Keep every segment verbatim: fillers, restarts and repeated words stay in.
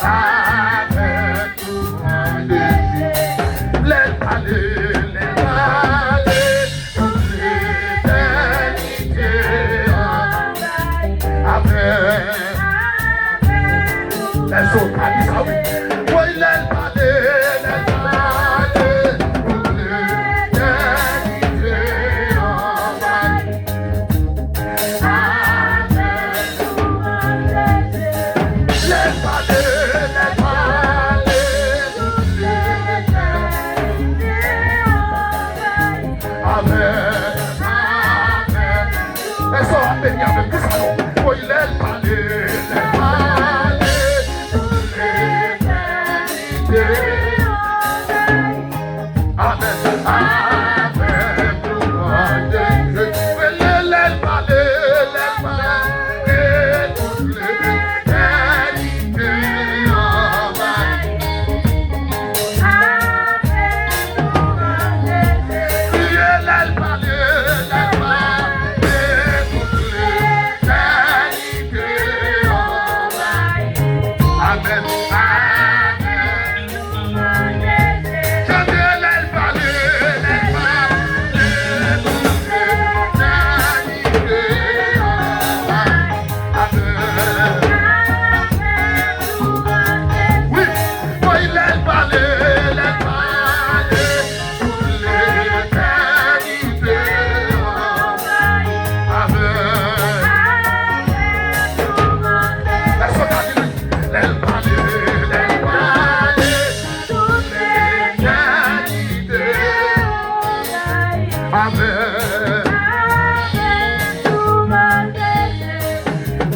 Avèk louanj de Dye. Lè l pale, lè l pale, tout letènite anvayi. Avèk. Èske w ka di sa, wi? Wi, lè l pale, lè l pale, tout letènite anvayi. Avèk louanj de Dye. Lè l pale, lè l pale, tout letènite anvayi. Avèk, avèk. Èske w ap beni avèk nou sa non? Wi, lè l pale, lè l pale, tout letènite anvayi. Avèk, avèk louanj de Dye. Rele lè l pale, lè l pale, tout letènite anvayi. Avèk louanj de Dye. Kriye lè l pale, lè l pale, tout letènite anvayi. Amèn, amèn. Chante lè l pale, lè l pale, tout letènite anvayi. Amèn. Wi, wi, lè l pale, lè l pale, tout letènite anvayi. Amèn. Èske w ka di li? Lè l pale, lè l pale, tout letènite. Amèn.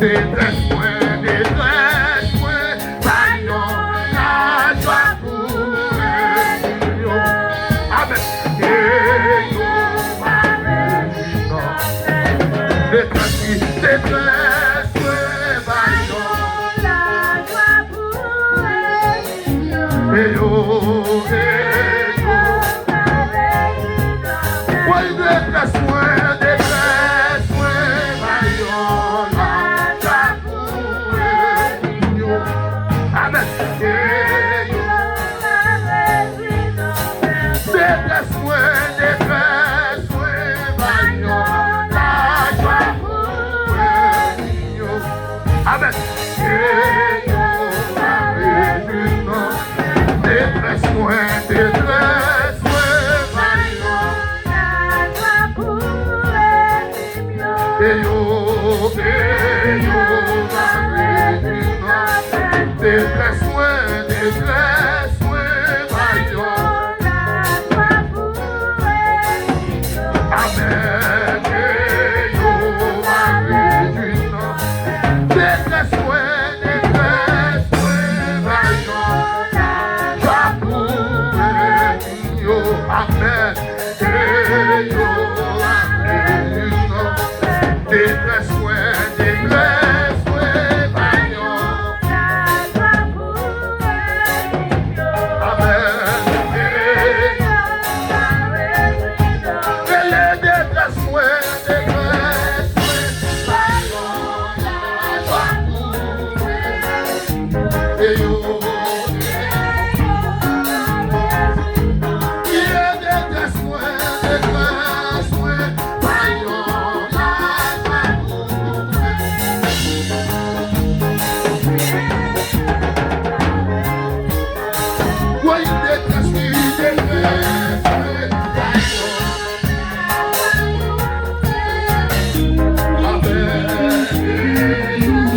Detrès mwen, detrès mwen, bay yon lajwa pou yo. Amèn. E yo va rejwi nan detrès, wi, detrès mwen, bay yon lajwa pou yo. E yo, e yo. Woy, detrès mwen, detrès mwen, bay yon lajwa pou yo. Amèn. E yo. Detrès mwen, detrès mwen, bay yon lajwa pou yo. Amèn. Ke yo va rejwi nan detrès mwen, detrès mwen, bay yon lajwa pou redim yo. E yo, e yo va rejwi nan detrès mwen, detrès mwen, bay yon lajwa pou redim yo. Amèn. E yo va rejwi nan detrès mwen, detrès mwen, bay yon lajwa pou redim yo. Amèn. E yo va rejwi nan detrès mwen, detrès mwen, bay yon lajwa pou redim yo. Amèn. E yo va rejwi nan. Rele detrès mwen, detrès mwen, bay yon lajwa pou redim yo. E yo, e detrès mwen, detrès mwen, bay yon lajwa pou redim yo. Woy, detrès, wi, detrès mwen, bay yon lajwa pou redim yo.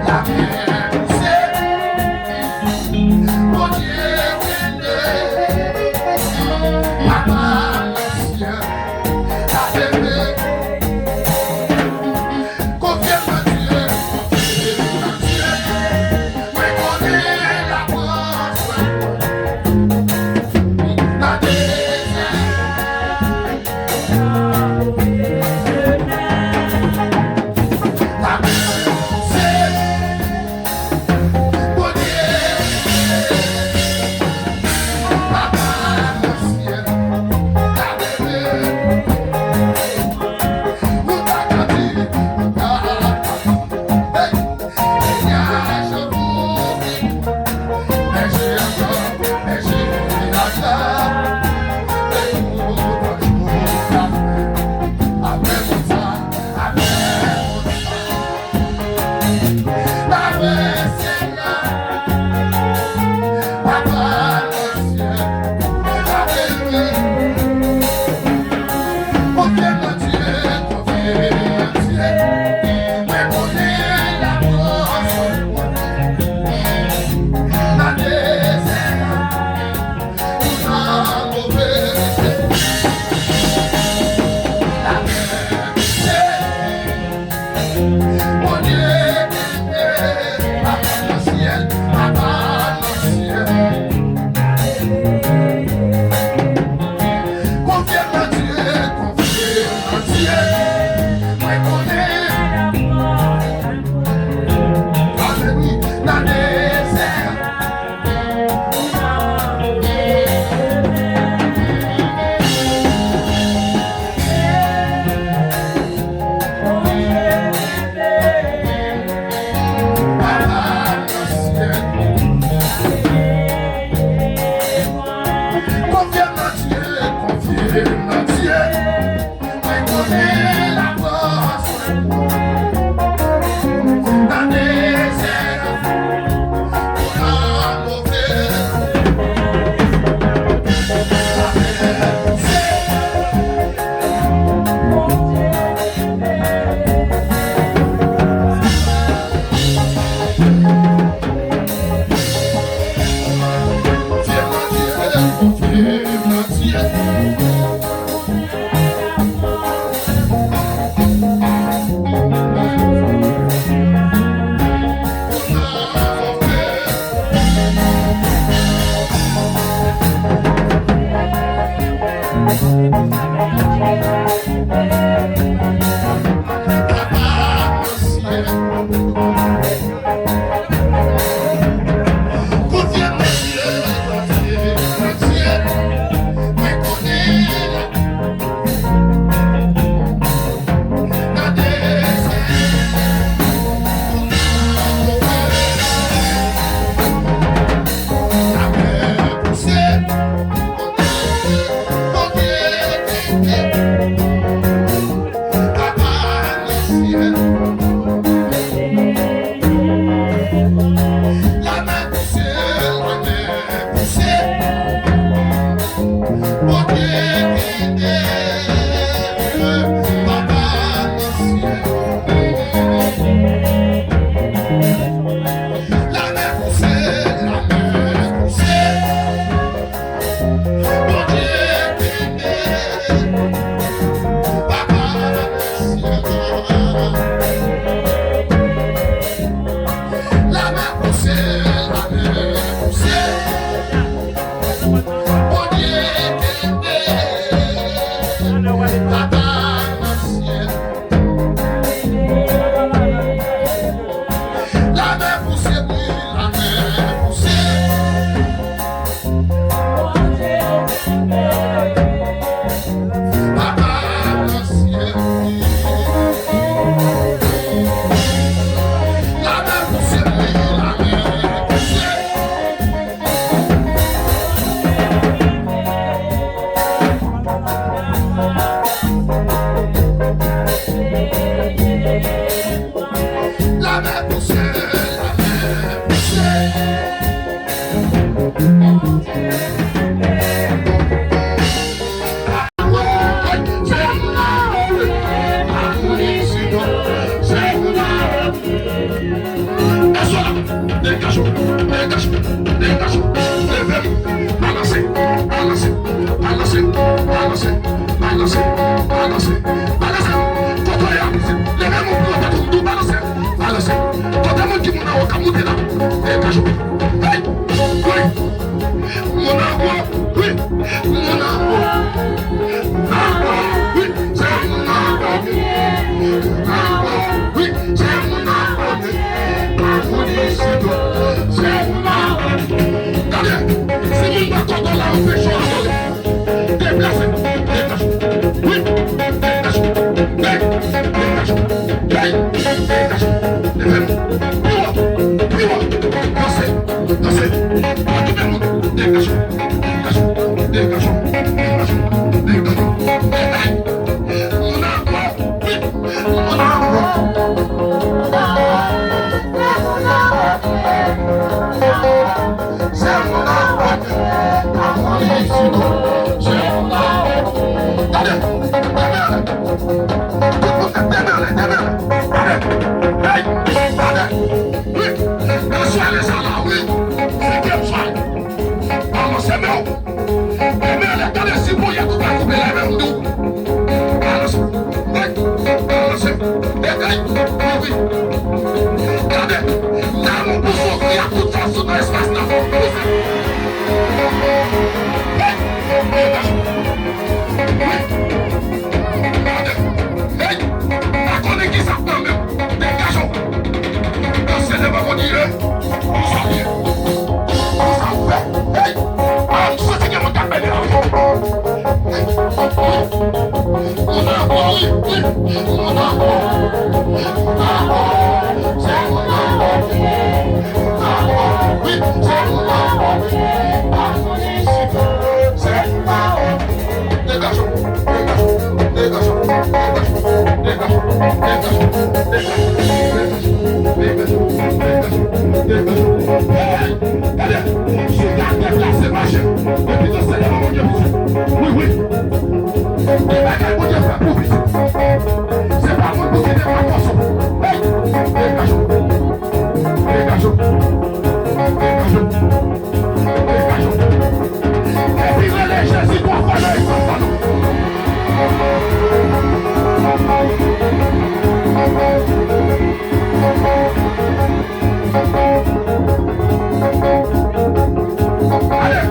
Amèn. Se Bondye kenbe. Papa nan syèl, ta kenbe. Konfye m nan Dye, konfye m nan Dye. Mwen konnen l ap pran swen mwen nan dezè. Amèn. Se Bondye, Papa nan syèl, ta kenbe. Nou ta ka di, nou ta ka di, hey, Seyè, je vous prie. Nan dezè a, ou nan move. Amèn. Bondye kenbe, Papa nan syèl, Papa nan syèl. Konfye m nan Dye, konfye m nan Dye. Mwen konnen. Alelouya. Nan dezè a. Konfye m nan Dye, konfye m nan Dye. Mwen konnen l ap pran swen mwen nan dezè a, pou nan move. Amèn. Se Bondye. Konfye m nan Dye, konfye m nan Dye. Degaje w, degaje w, degaje w. Leve m. Balanse, balanse, balanse, balanse, balanse, balanse, balanse. Kote w ye a, pitit? Leve m pi wo, patwon m di w balanse, balanse. Kote moun ki moun anwo k ap moute la? Degaje w. Hey! Wi! Moun anwo, wi! Moun anwo! Anwo, wi! Se moun anwo! Anwo, wi! Se moun anwo! Pa moun isit, non. Se moun anwo! Gade, si moun pa kote w la, anpeche w adore. Deplase, degaje w. Wi, degaje w. Hey, degaje w. Hey, degaje w. Leve m. Pi wo, pi wo. Danse, danse. Pa tounen moun. Degaje w, degaje w, degaje w, degaje w, degaje w. Hey, hey. Moun anwo, wi, moun anwo. Se moun anwo. Pa moun isit, non. Se moun anwo. Gade, demen anlè. Tout moun demen anlè, demen anlè. Gade. Hey, gade. Wi. Nan sware sa la, wi. Senkyèm sware. Balanse men w. Demen anlè, gade si Bondye tou pa koupe la, men m di w. Balanse. Hey, balanse. Hey, hey. Wi, wi. Gade. Nan yon pousokri a tout fason nan espas la. Pouse. Hey, hey, hey. Wi. Gade. Hey! Pa konnen ki sa k nan men w. Degaje w. Danse devan Bondye. Konsa w ye. Konsa w fè. Hey! Ah, m santi gen moun k ap beni la wi. Moun anwo, wi, wi. Moun anwo. Moun anwo. Se moun anwo. Moun anwo. Wi, se moun anwo. Pa moun isit. Se moun anwo. Degaje w, degaje w, degaje w, degaje w, degaje w, degaje w. Hey! Gade! Si w ka deplase, mache. Epi tou se devan Bondye pitit. Wi, wi. Gen bagay Bondye fè pou pitit. Se pa moun pou kite pa pòs ou. Hey! Degaje w. Degaje w. Degaje w. Degaje w. Epi rele Jezi twa fwa nan espas la non. Ale.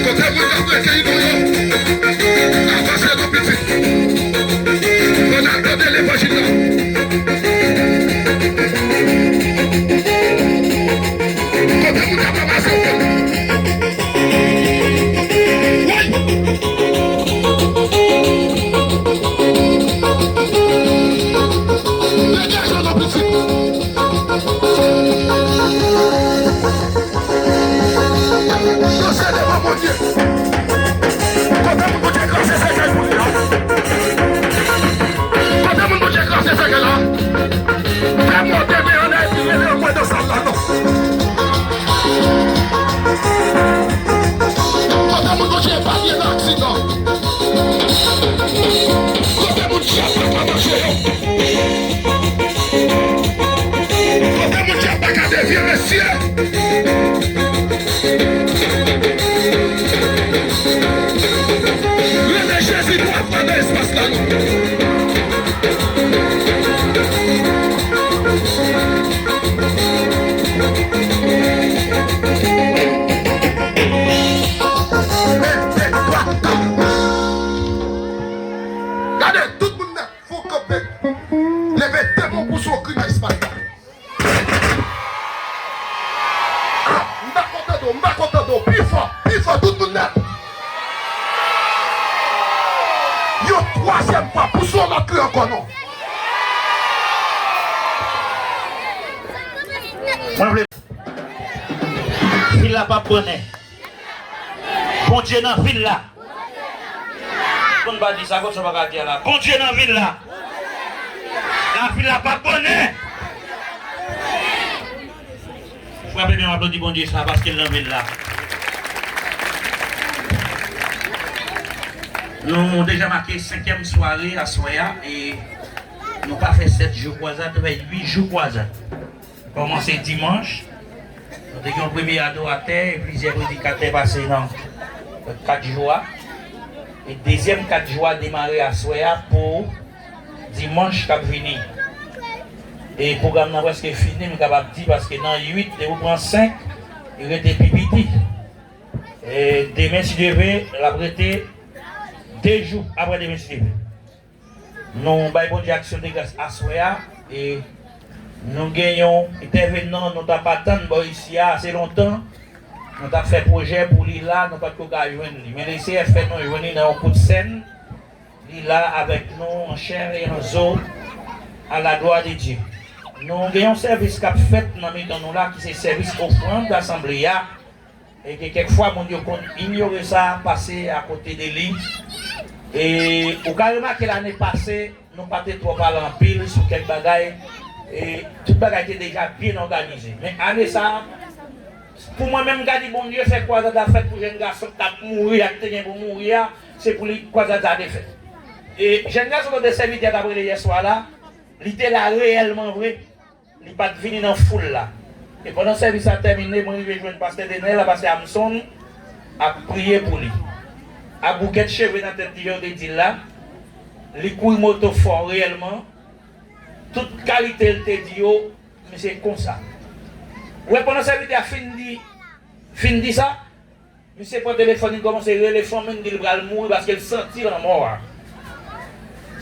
Kote moun k ap rete ido yo? Avanse non pitit. Ronaldo de levanjil la. Kote moun k ap ranmase yo? Woy! Degaje w non pitit. Danse devan Bondye. Kote moun Bondye kraze sèkèy pou li la? Kote moun Bondye kraze sèkèy la? Fè monte men anlè epi rele anmwey nan sal la non. Kote moun Bondye epanye nan aksidan? Kote moun dyab pa ka mache yo? Kote moun dyab pa ka devye mesye? Rele Jezi dwat la nan espas la non. Gade, tout moun nèt, fò kanpe. Leve de men w pou sou kri nan espas la. M pa kontan do, m pa kontan do. Pi fò, pi fò, tout moun nèt. Yon twazyèm fwa, pou sou lòt kri ankò non. Mwen vle. Vil la p ap bonnen. Bondye nan vil la. Konn pa di sa, konn sa pa ka di a la. Bondye nan vil la. Lavil la p ap bonnen. Frape men w aplodi Bondye sa paske l nan vil la. Nou deja make senkyèm sware aswè a e nou pa fè sèt jou kwazad, nou fè uit jou kwazad. Kòmanse dimanch, nou te gen yon premye adoratè e plizyè predikatè pase nan kat jou a. E dezyèm kat jou a demare aswè a pou dimanch k ap vini. E pwogram nan prèske fini, m kapab di, paske nan uit, depi w pran senk, li rete pi piti. E demen, si Dye vle, l ap rete de jou apre demen, si Dye vle. Nou bay Bondye aksyon de gras aswè a, e nou gen yon entèvenan nou t ap atann bò isi a ase lontan. Nou t ap fè pwojè pou li la, nou pa t ko ka jwenn li. Men Lesenyè fè nou jwenn li nan yon kout sèn. Li la avèk nou, an chè e an zo, à la gloire de Dieu. Nou gen yon sèvis k ap fèt nan mitan nou la, ki se sèvis ofrann asanble a. E ke kèk fwa, moun yo konn inyore sa, pase akote de li. E ou ka remake lane pase, nou pa te twò pale anpil sou kèk bagay. E tout bagay te deja byen òganize. Men ane sa a, pou mwen menm, m ka di Bondye fè kwazad la fèt pou jèn gason k t ap mouri a, ki te gen pou mouri a, se pou li kwazad sa a te fèt. E jèn gason kote sèvitè t ap rele yèswa la, li te la reyèlman vre. Li pa t vini nan foul la. E pandan sèvis la tèmine, mwen rive jwenn pastè Denel, pastè Amson ap priye pou li. Ak boukèt cheve nan tèt li, jan yo te di l la, li kouri moto fò reyèlman. Tout kalite l te di yo, misye konsa. Ou wè, pandan sèvitè a fin di, fin di sa, misye pran telefòn, li kòmanse rele fanmi l, di l pral mouri paske l santi lanmò a.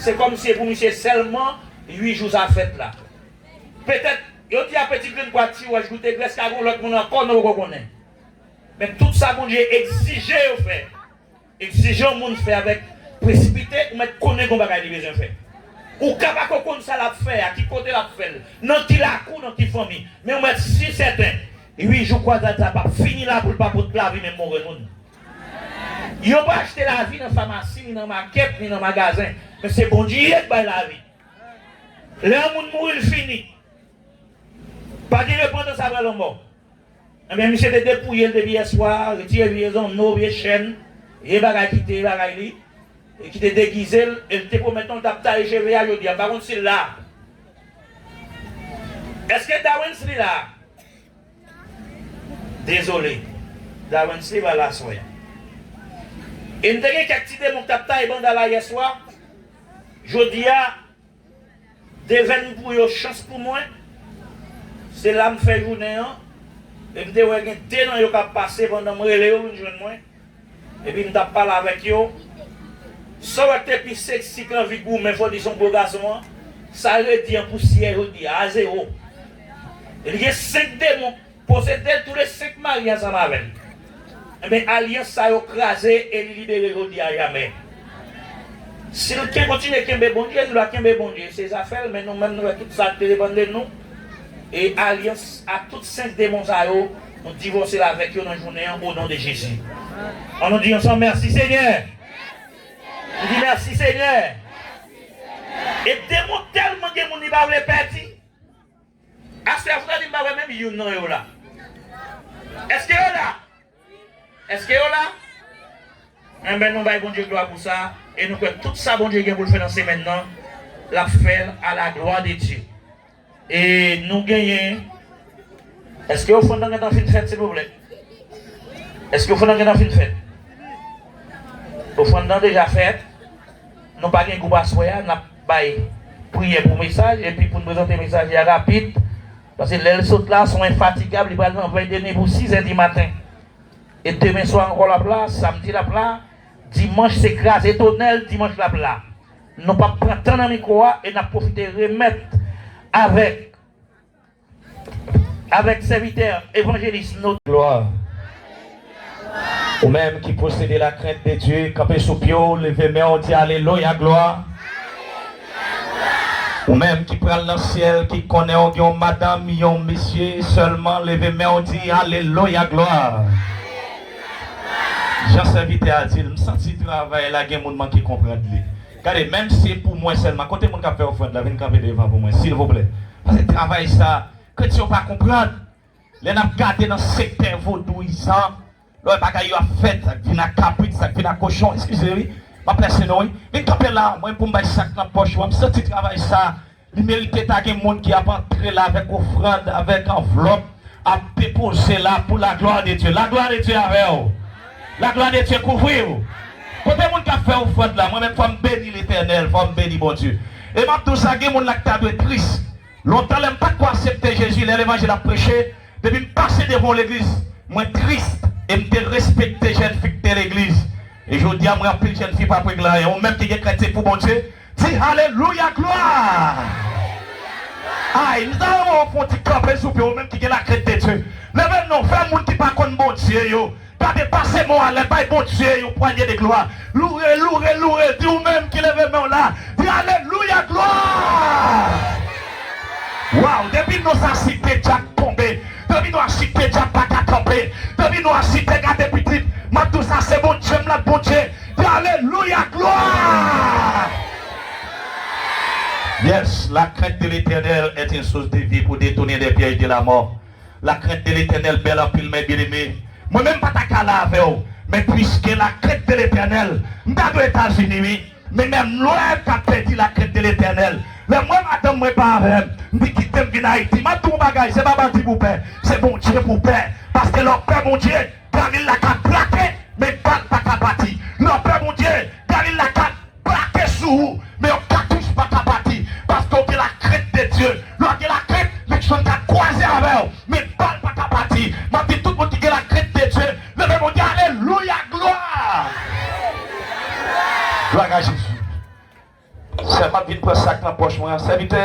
Se kòmsi se pou misye sèlman uit jou sa fèt la. Petèt, yo di a Petit Grenn Kwa, Ti Wòch, Goute Grès, ka gen yon lòt moun ankò nou poko konnen. Men tout sa Bondye egzije yo fè, egzije yon moun fè avèk presipite, ou mèt konnen gon bagay li bezwen fè. Ou ka pako konn sa l ap fè a, ki kote l ap fè l, nan ki lakou, nan ki fanmi. Men ou mèt si sèten, uit jou kwazad sa p ap fini la pou l pa pot lavi menm move moun. Yo pa achte lavi nan famasi, ni nan makèt, ni nan magazen. Men se Bondye k bay lavi. Lè yon moun mouri, l fini. Pa gen repantans apre lanmò. Enben, misye te depouye l depi yèswa, retire vye zanno, vye chèn, vye bagay ki te bagay li, e ki te degize l, e l te pwomèt nou l t ap taye cheve a jodi a. M pa konn si l la. Èske Dawensley la? Dezole. Dawensley pa la aswè a. E m te gen kèk ti demon k t ap taye banda la yèswa. Jodi a, devèn pou yo, chans pou mwen, se la m fè jounen an, e m te wè gen de nan yo k ap pase pandan m rele yo vin jwenn mwen, epi m t ap pale avèk yo. Sa w wè k te pi seksi, k anvi goumen, fò di se yon gwo gason an, sa redi an pousyè jodi a, a zewo. Epi gen senk demon posede l, tou le senk marye ansanm avè l. Enben, alyans sa yo kraze e li libere jodi a jamè. Si l ke kontinye kenbe Bondye, li va kenbe Bondye, se zafè l, men nou menm nou wè tout sa k te depann de nou. E alyans a tout senk demon sa yo, nou divòse l avèk yo nan jounen an, o non de Jezi. An nou di ansanm, mèsi Senyè. Nou di mèsi Senyè. E demon tèlman gen moun li pa vle pèdi. Aswè a, fouta di m pa wè menm youn nan yo la. Èske yo la? Èske yo la? Enben, nou bay Bondye glwa pou sa, e nou kwè tout sa Bondye gen pou l fè nan semèn nan, l ap fè l à la gloire de Dieu. E nou genyen, èske ofrann nan gentan fin fèt, silvouplè? Èske ofrann nan gentan fin fèt? Ofrann nan deja fèt. Nou pa gen gwoup aswè a, n ap bay priyè pou mesaj, epi pou n prezante mesaj la rapid, paske lè l sot la, se yon enfatigab, li pral nan vèy de nwi pou sis è di maten. E demen swa ankò l ap la, samdi l ap la, dimanch se kraze tonè l, dimanch l ap la. Nou p ap pran tan nan mikwo a e n ap pwofite remèt avèk avèk sèvitè evanjelis nou. Glwa. Ou menm ki posede la krent de Dye, kanpe sou pye w, leve men w, di alelouya, glwa. Ou menm ki pral nan syèl, ki konnen w gen yon madanm, yon mesye sèlman, leve men w, di alelouya, glwa. Jan sèvitè a di l, m santi travay la gen moun manke konprann li. Gade, menm si se pou mwen sèlman, kote moun k ap fè ofrann la, vin kanpe devan pou mwen, silvouplè. Paske travay sa, kretyen yo pa konprann. Lè n ap gade nan sektè vodouyizan, lè w wè bagay yo ap fèt, sa k vin ak kabrit, sa k vin ak kochon, eskize wi, m ap lèse nou wi. Vin kanpe la, mwen pou m bay sa k nan pòch ou an, m santi travay sa, li merite ta gen moun ki ap antre la avèk ofrann, avèk anvlòp, ap depoze la pou la glwa de Dye. La glwa de Dye avè w. La glwa de Dye kouvri w. Kote moun k ap fè ofrann la, mwen menm fò m beni Letènèl, fò m beni Bondye. E m ap di w sa, gen moun la k ta dwe tris. Lontan lè m pa t ko aksepte Jezi, lè levanjil ap preche, depi m pase devan yon legliz, mwen tris e m te respekte jèn fi k te legliz. E jodi a, mwen anpil jèn fi pa preg la anyen. Ou menm ki gen krent se pou Bondye, di alelouya, glwa! Ay, m ta renmen w fè yon ti kanpe sou pye w, ou menm ki gen lakrent de Dye. Leve non, fè moun ki pa konn Bondye yo. Gade, pase men w anlè, bay Bondye yon pwanye de glwa. Loure, loure, loure. Di ou menm ki leve men w la, di alelouya, glwa! Waw, depi non sa site, djab tonbe. Depi non sa site, djab pa ka kanpe. Depi non sa site, gade pitit. M ap di w sa, se Bondye m la, Bondye. Di alelouya, glwa! Yes, la crainte de l'Éternel est une source de vie pour détourner des pièges de la mort. La crainte de l'Éternel bèl anpil, men byeneme. Mwen menm pa ta ka la avè w, men piske la crainte de l'Éternel, m ta dwe Etazini wi. Men menm lè w ka pèdi la crainte de l'Éternel, lè mwen madanm mwen pa avè m, m di kite m vin Ayiti. M ap di w yon bagay, se pa bandi pou pè, se Bondye pou pè. Paske lè w pè Bondye, galil la ka brake, men bal pa ka pati. Lè w pè Bondye, galil la ka brake sou ou, men yon katouch pa ka pati, paske w gen lakrent de Dye. Lè w gen lakrent, Nixon ka kwaze avè w, men bal pa Sèvitè,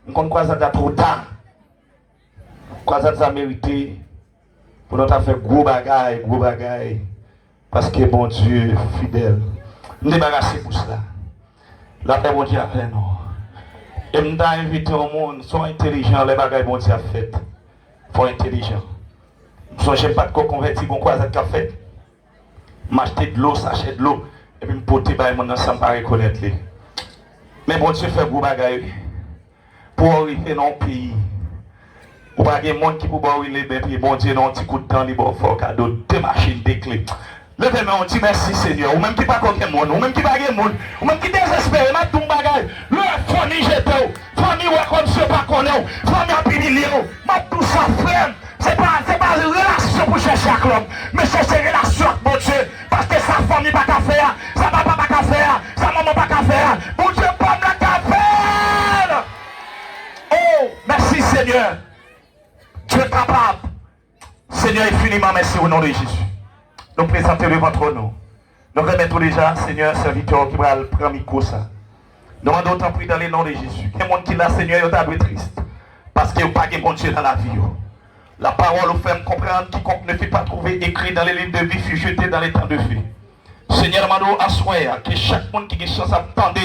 m konn kwazad la twò ta. Kwazad sa merite pou nou ta fè gwo bagay, gwo bagay. Paske Bondye fidèl. M debarase bouch la. Lapè Bondye avè nou. E m ta envite yon moun, si w entelijan lè bagay Bondye ap fèt, fò w entelijan. M sonje m pa t ko konvèti, gon kwazad k ap fèt. M achte dlo, sachè dlo, epi m pote bay moun nan san m pa rekonèt li. Men Bondye fè gwo bagay, wi. Pou w rive nan yon peyi, ou pa gen moun ki pou ba w rilebe, epi Bondye nan yon ti kout tan, li ba w, fè w kado de machin, de kle. Leve men w, di mèsi, Senyè. Ou menm ki pa ko gen moun, ou menm ki pa gen moun, ou menm ki dezespere, m ap di w yon bagay. Lè fanmi jete w, fanmi wè kòmsi yo pa konnen w, fanmi ap imilye w, m ap di w sa, frè m. Se pa, se pa relasyon pou chèche ak lòm, men chèche relasyon ak Bondye. Paske sa fanmi pa ka fè a, sa papa pa ka fè a, sa manman pa ka fè a, Bondye pa m la ka fè l. Oh, mèsi, Senyè. Dye kapab. Senyè, enfiniman mèsi, o non de Jezi. Nou prezante devan twòn ou. Nou remèt ou deja, Senyè, sèvitè w ki pral pran mikwo sa. Nou mande w tanpri, dans le nom de Jésus. Gen moun ki la, Senyè, yo ta dwe tris, paske yo pa gen Bondye nan lavi yo. Lapawòl ou fè m konprann, quiconque ne fut pas trouvé écrit dans le livre de vie fut jeté dans l'étang de feu. Senyè, nou mande w aswè a, ke chak moun ki gen chans ap tande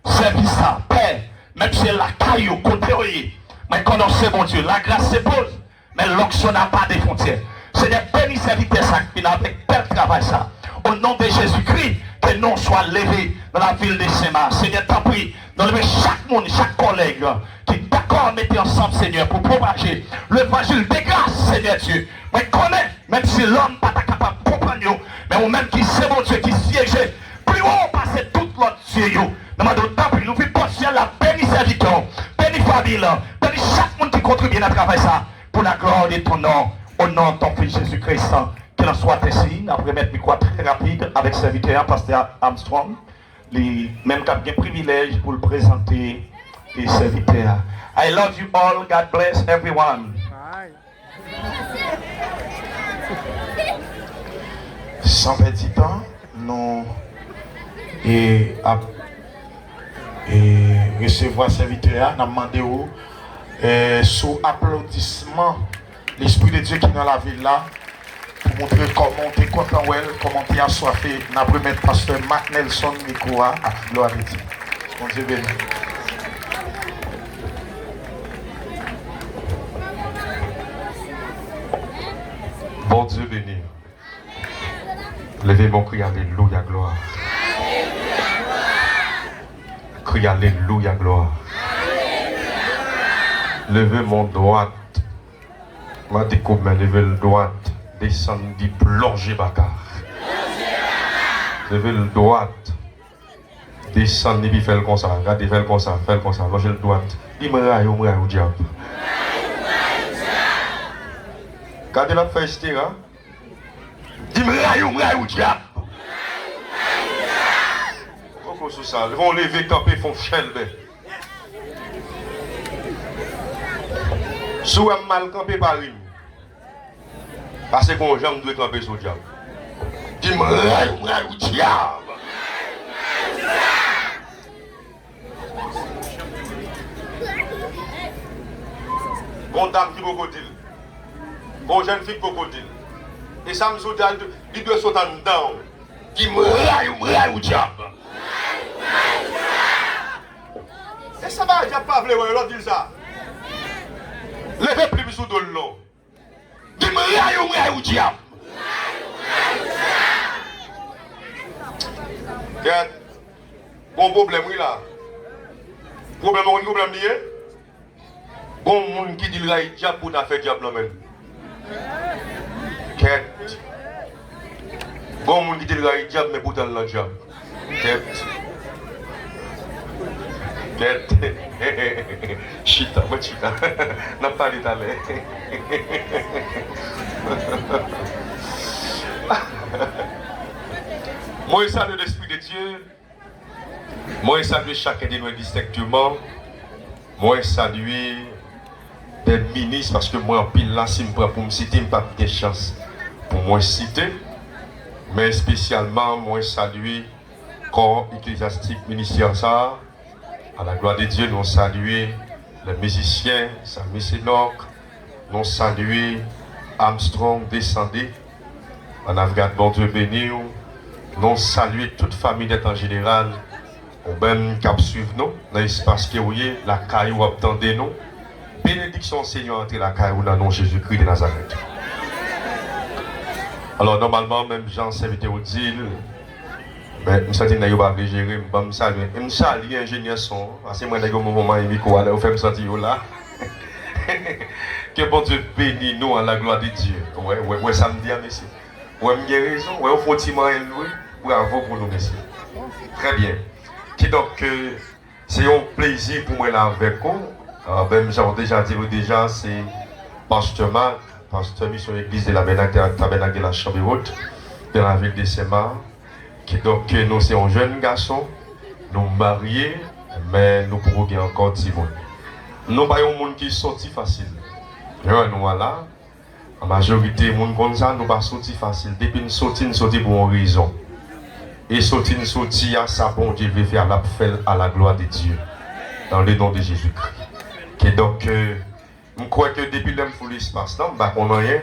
sèvis sa, Pè, menm si se lakay yo, kote yo ye, mwen konnen w se Bondye, la grâce se poz, men l'onction n'a pas de frontière. Senyè, beni sèvitè sa k vin avèk bèl travay sa. O non de Jezikri, ke non w swa leve nan lavil de Senmak. Senyè, tanpri, nou leve chak moun, chak kòlèg ki dakò mete ansanm, Senyè, pou pwopaje levanjil de gras, Senyè Dye. Mwen konnen, menm si lòm pa ta kapab konprann yo, men ou menm ki se Bondye ki syeje pi wo pase tout lòt dye yo, nou mande w tanpri, ouvri pòt syèl la, beni sèvitè w, beni fanmi l, beni chak moun ki kontribye nan travay sa, pour la gloire de ton nom, au nom de ton Fils Jésus-Christ. Qu'il en soit ainsi. N ap remèt mikwo a trè rapid avèk sèvitè a, pastè Armstrong. Li menm k ap gen privilèj pou l prezante li sèvitè a. I love you all. God bless everyone. San pèdi tan, nou e, ap e, resevwa sèvitè a. N ap mande w, e, sou aplodisman Lespri de Dye ki nan lavil la, pou montre kòman w te kontan wè l, kòman w te aswafe. N ap remèt pastè Marc Nelson mikwo a. Glwa de Dye. Bondye beni. Bondye beni. Leve men w, kriye alelouya, glwa. Kriye alelouya, glwa. Leve men w dwat. Mande koub men, leve l dwat. Desann, di plonje baka. Leve l dwat. Desann, epi fè l konsa. Gade, fè l konsa, fè l konsa. Lonje l dwat. Di, "M rayi w, m rayi w, dyab." Gade, l ap fè Estera. Di, "M rayi w, m rayi w, dyab." Poko sou sa. Fè w leve kanpe, fè w chèlbè. Si w wè m mal kanpe, pa ri m. Paske gon jan m dwe kanpe sou dyab. Di, "M rayi w, m rayi w, dyab." Gon dam ki poko di l. Gon jèn fi ki poko di l. E sa m sou di a, li dwe sot anndan w. Di, "M rayi w, m rayi w, dyab." E sa bagay dyab pa vle wè, lè w di l sa. Leve plim sou do l non. Di, "M rayi w, m rayi w, dyab." Kèt. Gon pwoblèm wi la. Pwoblèm, ou konn ki pwoblèm li ye? Gon moun ki di l rayi dyab pou ta fè dyab nan men l. Kèt. Gon moun ki di l rayi dyab, men poutan l nan dyab. Kèt. Kèt. Chita, mwen chita. N ap pale talè. Mwen salye Lespri de Dye. Mwen salye chak de nou endistenkteman. Mwen salye de minis, paske mwen anpil la, si m pran pou m site, m p ap gen chans pou mwen site. Men espesyalman, mwen salye kò eklezyastik ministè sa a, À la gloire de Dieu, nou salye lè mizisyen, Salmis Enòk, nou salye Armstrong Descendé, Anavgad, Bondye beni w, nou salye tout fanmi nèt an jeneral, ou menm k ap swiv nou nan espas ke w ye, lakay ou ap tande nou. Benediksyon Senyè antre lakay ou nan non Jezikri de Nazarèt. Alò, nòmalman, menm jan sèvitè w di l, men m santi nèg yo pa vle jere m, ban m salye. M salye enjenyè son an, paske mwen nèg yo moman e mikwo a, lè yo fè m santi yo la. Ke Bondye beni nou à la gloire de Dieu. Wè, wè, wè sa m di a, mesye. Wè m gen rezon, wè yo fè yon ti manyen lwe. Bravo pou nou, mesye. Trè byen. Kidonk, euh, se yon plezi pou mwen la avèk ou. Euh, menm jan w deja di nou deja, se Pastè Marc, pastè misyon Église de la Tabernakle, Tabernakle de la Chambre Haute, de la ville de Saint-Marc. Kidonk, nou se yon jèn gason, nou marye, men nou poko gen ankò timoun. Nou pa yon moun ki soti fasil. Jan nou a la, an majorite moun konn sa, nou pa soti fasil. Depi n soti, n soti pou yon rezon. E soti n soti a, sa Bondye vle fè a, l ap fè l à la gloire de Dieu. Dans le nom de Jésus-Christ. Kidonk, euh, m kwè ke depi lè m foule espas lan, m pa konn anyen.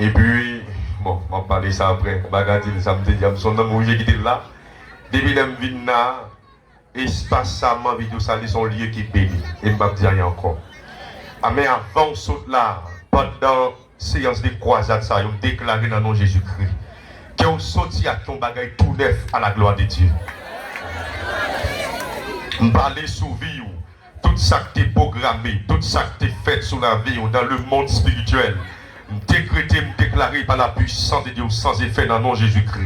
Epi, bon, m ap pale sa apre. M pa ka di l sa m te di a, m se yon nonm oblije kite l la. Depi lè m vin la, espas sa, m anvi di w sa, li se yon lye ki beni. E m p ap di anyen ankò. A, men avan w sot la, pandan seyans de kwazad sa yo, m deklare nan non Jezikri, ke w soti ak yon bagay tou nèf à la gloire de Dieu. M pale sou vi w. Tout sa k te pwograme, tout sa k te fèt sou lavi w dans le monde spirituel, m dekrete, m deklare par la puissance de Dieu sans effet nan non Jezikri.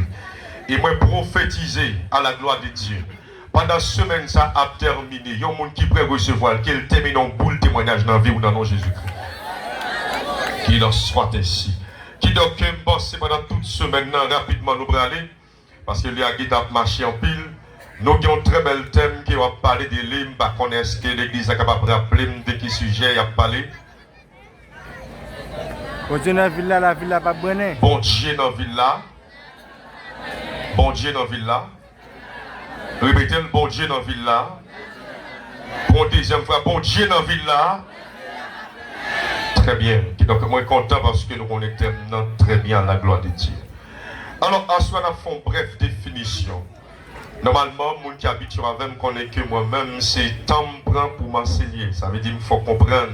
E mwen pwofetize à la gloire de Dieu. Pandan semèn sa ap tèmine, yon moun ki prè resevwa l, ke l tèmine yon boul temwayaj nan vi w nan non Jezikri. Qu'il en soit ainsi. Kidonk, ke m panse pandan tout semèn nan, rapidman nou prale. Paske lè a gentan ap mache anpil. Nou gen yon trè bèl tèm ke w ap pale de li. M pa konnen èske legliz la kapab raple m de ki sijè y ap pale. Bondye nan vil la, lavil la p ap brannen. Bondye nan vil la. Bondye nan vil la. Repete l, Bondye nan vil la. Pou yon dezyèm fwa, Bondye nan vil la. Trè byen. Kidonk, mwen kontan paske nou konnen tèm nan trè byen, à la gloire de Dieu. Alò, aswè a n ap fè yon brèf definisyon. Nòmalman, moun ki abitye avè m konnen ke mwen menm, se tan m pran pou m ansenye. Sa vle di m fè w konprann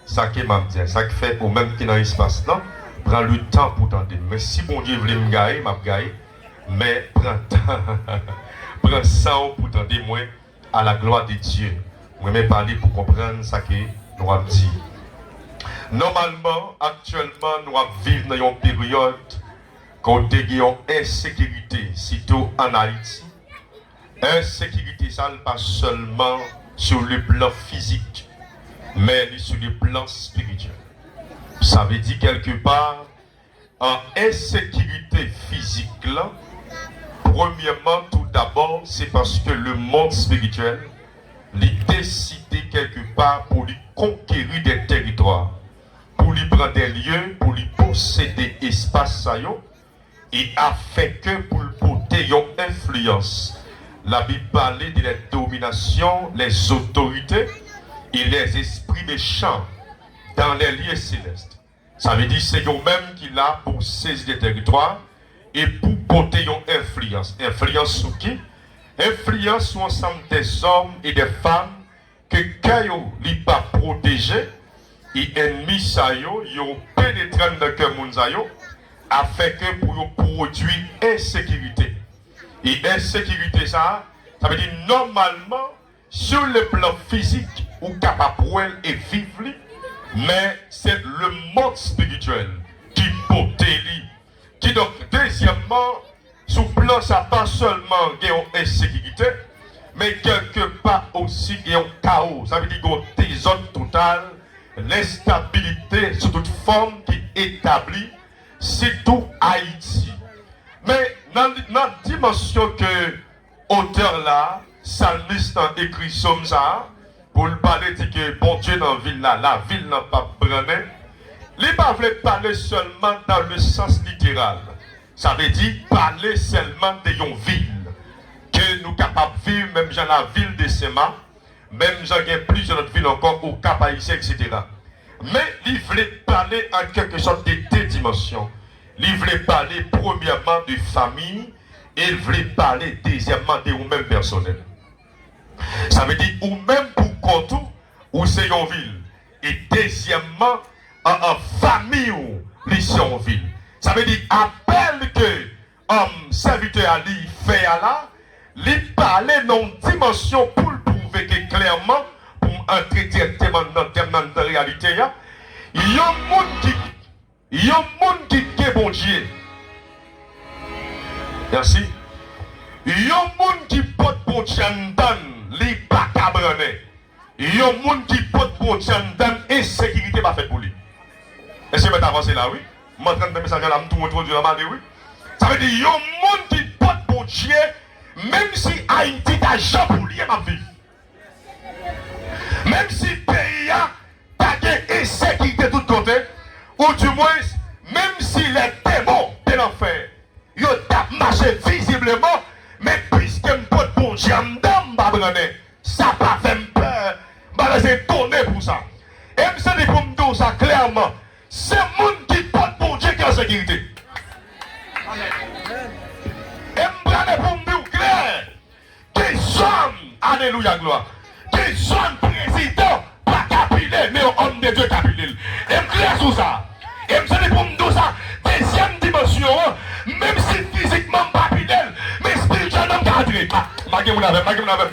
sa ke m ap di a. Sa k fè ou menm ki nan espas lan, pran le tan pou tande m. Men si Bondye vle m gaye, m ap gaye. Men pran tan, pran san w pou tande mwen. À la gloire de Dieu. Mwen renmen pale pou konprann sa ke nou ap di. Nòmalman, aktyèlman, nou ap viv nan yon peryòd kote gen yon ensekirite, sitou ann Ayiti. Ensekirite sa, li pa sèlman sur le plan fizik, men li sur le plan spirituel. Sa vle di, kèlkepa, an ensekirite fizik lan, premyèman, tou dabò, se paske lemonn espirityèl, li deside kèlkepa pou li konkeri de tèritwa, pou li pran de lye, pou li posede espas sa yo, e afenke pou l pote yon enfliyans. Labib pale de les dominations, les autorités et les esprits méchants dans les lieux célestes. Sa vle di se yo menm ki la pou sezi de tèritwa e pou pote yon enfliyans. Enfliyans sou ki? Enfliyans sou ansanm dèzòm e dèfanm ke kè yo li pa pwoteje, e ènmi sa yo, yo penetre anndan kè moun sa yo, afenke pou yo pwodui ensekirite. E ensekirite sa a, sa vle di nòmalman, sur le plan fizik, ou kapab wè l e viv li, men se lemonn espirityèl ki pote li. Kidonk, dezyèmman, sou plan sa, pa sèlman gen yon ensekirite, men kèlkepa osi gen yon kawo. Sa vle di gen yon dezòd total, lenstabilite sou tout fòm ki etabli, sitou Ayiti. Men nan, nan dimansyon ke otè la, salmis lan ekri sòm sa a, pou l pale di ke Bondye nan vil la, lavil lan p ap brannen. Li pa vle pale sèlman dans le sens littéral. Sa vle di pale sèlman de yon vil ke nou kapab viv menm jan lavil de Senmak, Menm jan gen plizyè lòt vil ankò, Okap Ayisyen, etsetera. Men li vle pale an kèlke sòt de de dimansyon. Li vle pale premyèman de fanmi, e l vle pale dezyèmman de ou menm pèsonèl. Sa vle di ou menm pou kont ou, ou se yon vil. E dezyèmman, an, an fanmi w, li se yon vil. Sa vle di apèl ke um, sèvitè a li fè a la, li pale nan yon dimansyon pou l pwouve ke klèman, pou m antre dirèkteman nan tèm nan, nan reyalite a, yon moun ki, yon moun ki gen Bondye. Mèsi. Yon moun ki pot Bondye anndan l, li pa ka brannen. Yon moun ki pot Bondye anndan l, ensekirite pa fèt pou li. Èske mèt avanse la, wi? M antre anndan mesaj la, m tou entwodui la, m ale, wi. Sa vle di, yon moun ki pot Bondye, menm si Ayiti ta jan pou l ye, m ap viv. Menm si peyi a ta gen ensekirite tout kote, ou dimwens, menm si les démons de l'enfer, yo t ap mache vizibleman, men piske m pot Bondye anndan m, m pa brannen. Sa pa fè m pè, m pa bezwen etone pou sa. E m santi pou m di w sa klèman, se moun ki pot Bondye ki an sekirite. E m prale pou m di w klè, dezòm, alelouya, glwa, dezòm prezidan pa ka pile, men yon òm de Dye ka pile l. E m klè sou sa. E m santi pou m di w sa, dezyèm dimansyon an, menm si fizikman m pa pile l, men espirityèlman m ka antre. Ah, m pa gen moun avè m, m pa gen moun avè m.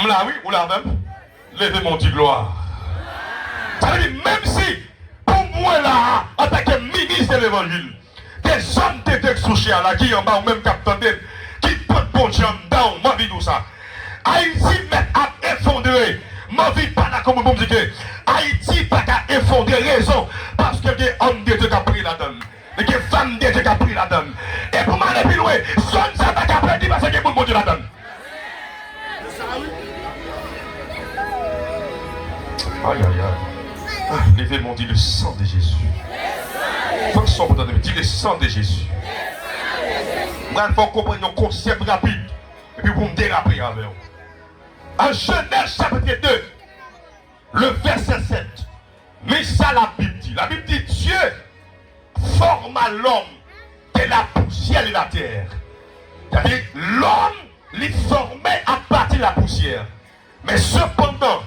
M la wi, ou la avè m? Leve men w di glwa. Sa vle di, menm si pou mwen la a, antanke minis de levanjil, dezòm de Dye sou chè a la, ki anba w menm k ap tande m, ki pot Bondye anndan w, m anvi di w sa. Ayiti mèt ap efondre. M anvi pale ak yon moun pou m di ke Ayiti pa ka efondre, rezon, paske gen òm de Dye k ap priye ladan l. Li gen fanm de Dye k ap priye ladan l. E pou m ale pi lwen, zòn sa pa ka pèdi paske gen moun Bondye ladan l. Ay, ay, ay. Ah, leve men w, di le sang de Jésus. Fòk sa w pou tande, di le sang de Jésus. M pral fè w konprann yon konsèp rapid, epi pou m derape avè w. An Genèse chapitre deux, le verset sept, men sa Labib di. Labib di, Dieu forma l'homme de la poussière de la terre. Sa vle di, lòm, li fòme apati lapousyè. Men sepandan,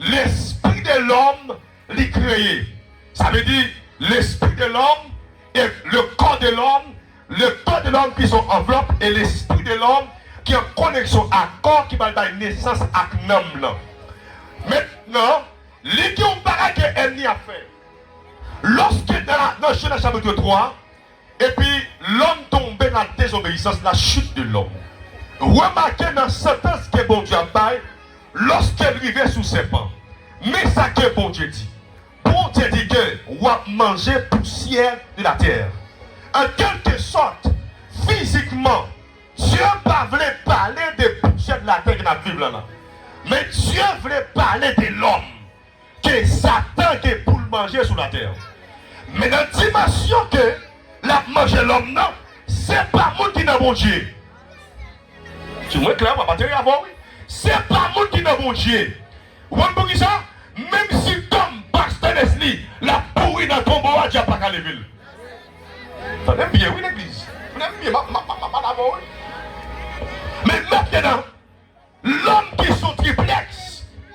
l'esprit de l'homme, li kreye. Sa vle di, l'esprit de l'homme et le corps de l'homme, le corps de l'homme ki se yon anvlòp, e l'esprit de l'homme ki an koneksyon ak kò ki pral bay nesans ak nanm nan. Mentnan, li gen yon bagay ke ènmi ap fè. Lòske nan, nan Jenèz chapit twa, epi lòm tonbe nan dezobeyisans, la chute de l'homme. Remake nan santans ke Bondye ap bay, lòske l rive sou sèpan. Men sa ke Bondye di. Bondye di ke w ap manje pousyè de la tè. An kèlke sòt, fizikman, Dye pa vle pale de pousyè de la tè ke n ap viv la la. Men Dye vle pale de lòm ke Satan gen pou l manje sou latè. Men nan dimansyon ke l ap manje lòm nan, se pa moun ki nan Bondye. Si mwen klè, mwen pa teri avè w, wi. Se pa moun ki nan Bondye. Ou konn poukisa? Menm si tonm pastè Nesly, l ap pouri nan tonbo a, dyab pa ka leve l. Tande m byen, wi, legliz. Tande m byen, m ap, m ap, m ap, m ap pale avè w, wi. Men mentnan, lòm ki sou triplèks,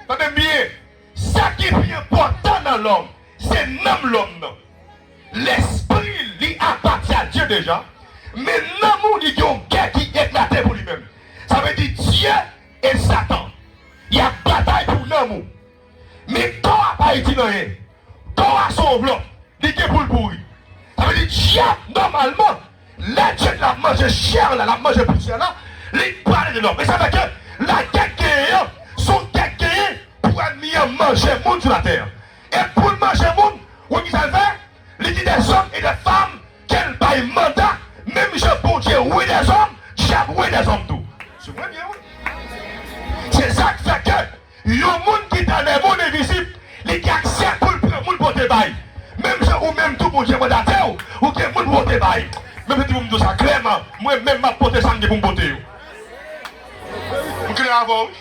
tande m byen, sa ki pi enpòtan nan lòm, se nanm lòm nan. Lespri li apati a Dye deja, men nanm ou li gen yon gè ki eklate pou li menm. Sa vle di Dye e Satan, y ap batay pou nanm ou. Men kò a pa itil anyen. Kò a se yon anvlòp, li gen pou l pouri. Sa vle di dyab, nòmalman, lè Dye l ap manje chè la, l ap manje pousyè la, li pale de lòm. E sa fè ke lagè k genyen an, se yon gè k genyen pou ènmi an manje moun sou latè. E pou l manje moun, ou konn ki sa l fè? Li gen des hommes et des femmes ke l bay manda, menm jan Bondye wi des hommes, dyab wi des hommes tou. Se vre byen, wi. Se sa k fè ke yon moun ki dans le monde invisible, li gen aksè pou l pran moun pote bay. Menm jan ou menm tou, Bondye mandate w, ou gen moun pote bay. Menm jan pou m di w sa klèman, mwen menm m ap pote sa m gen pou m pote yo. M klè avè w, wi.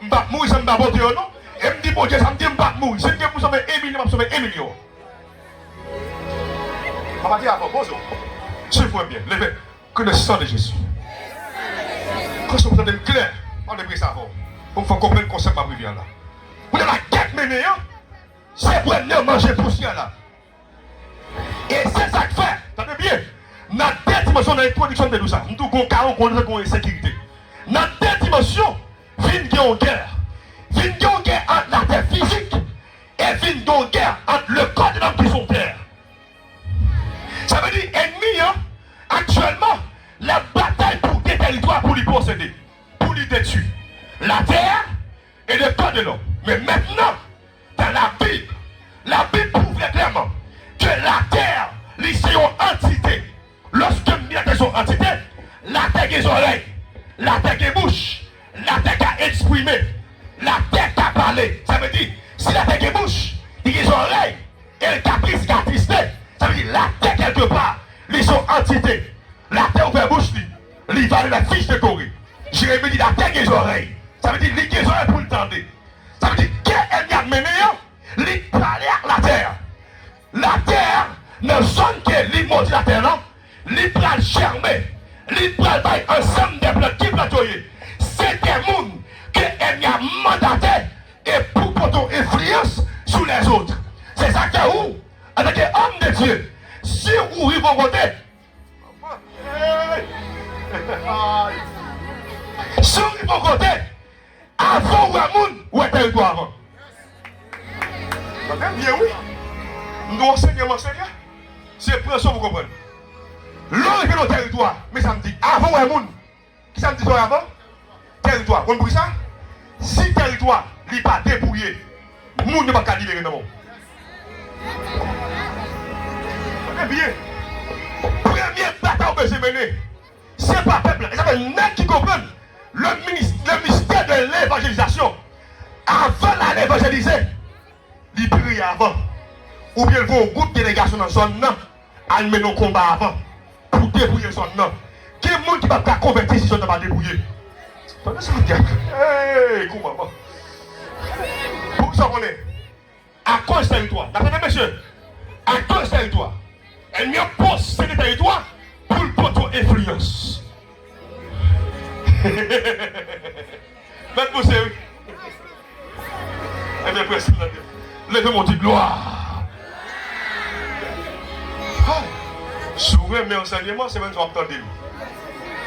M p ap mouri san m pa pote yo, non. E m di Bondye sa, m di m p ap mouri. Si m gen pou sove en milyon, m ap sove en milyon. Papa di avè w, poze w. Swiv mwen byen. Leve. Que le sang de Jésus. Kòm si w tande m klè, m ap deprese avè w. Pou m fè w konprann konsèp m ap rive a la. Kounye a la, gèt mennen an, se pwennè manje pousyè la. E se sa k fè, tande byen, nan de dimansyon, nan entwodiksyon m te di w sa, m di w gon kawo, gon, gon ensekirite. Nan de dimansyon, vin gen yon gè. Vin gen yon gè ant latè fizik e vin gen yon gè ant le corps de l'homme qui sont terre. Sa vle di ènmi an, aktyèlman, l ap batay pou de tèritwa pou li posede, pou li detwi. Latè, et le corps de l'homme. Men mentnan, dans la Bible, la Bib pwouve klèman ke latè, li se yon antite. Lòske m di latè se yon antite, latè gen zòrèy, latè gen bouch, latè ka eksprime, latè ka pale. Sa vle di, si latè gen bouch, li gen zòrèy, e l ka tris, ka triste. Sa vle di, latè kèlkepa, li se yon antite. Latè ouvè bouch li, li vale la fich de kore. Jeremi di latè gen zòrèy. Sa vle di li gen zòrèy pou l tande. Sa vle di ke ènmi ap mennen an, li pale ak latè. Latè, nan zòn ke li modi latè lan, li pral jèmen. Li pral bay ansanm de plant ki plant yo ye. Se de moun ke ènmi ap mandate e pou pote yon enfliyans sou lèzòt. Se sa k fè ou, antanke òm de Dye, si ou rive yon kote, si ou rive yon kote, avan w wè moun, ou wè tèritwa avan. Tande byen, wi. M gen yon ansèyman, Senyè. Se pran swen pou konprann. Lè w rive nan tèritwa, men sa m di, avan w wè moun, ki sa m di sa w wè avan? Tèritwa. Konn poukisa? Si tèritwa, li pa depouye, moun yo p ap ka libere nan men w. Tande byen. Premye batay ou bezwen mennen, se pa pèp la. E sa fè nèg ki konprann le minis-, le mystère de l'évangélisation, avan l al evanjelize, li priye avan. Oubyen l voye yon gwoup delegasyon nan zòn nan, al mennen yon konba avan, pou depouye zòn nan. Gen moun ki p ap ka konvèti si zòn nan pa depouye. Tande sa, dyak. Hey, kouman, bon. Pou sa konnen, akoz tèritwa. N ap tande, mesye? Akoz tèritwa. Ènmi an posede tèritwa pou l pote w enfliyans. Mèt pouse, wi. Ebyen, prèske, tande. Leve men w di glwa. Ah. Si w renmen ansèyman, se menm jan w ap tande l.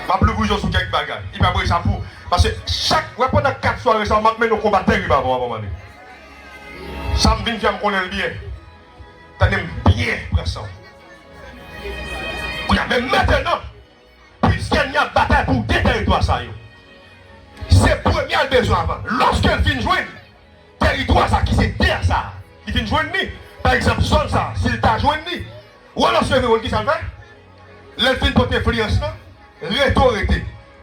M ap louvri je w sou kèk bagay. Li pa voye sa pou. Paske chak, wè, pandan kat sware sa, m ap mennen yon konba terib avan w, avan m ale. Sa m vin fè a, m konnen l byen. Tande m byen, pran san w. Kounye a, men mentnan, piske ènmi an ap batay pou de tèritwa sa yo, se premye a l bezwen avan. Lòske l fin jwenn tèritwa sa ki se tè sa, li fin jwenn li, pa egzanp, zòn sa, si l ta jwenn li, ou wè lòske l vin jwenn, kisa l fè? Lè l fin pote enfliyans lan, rete w rete.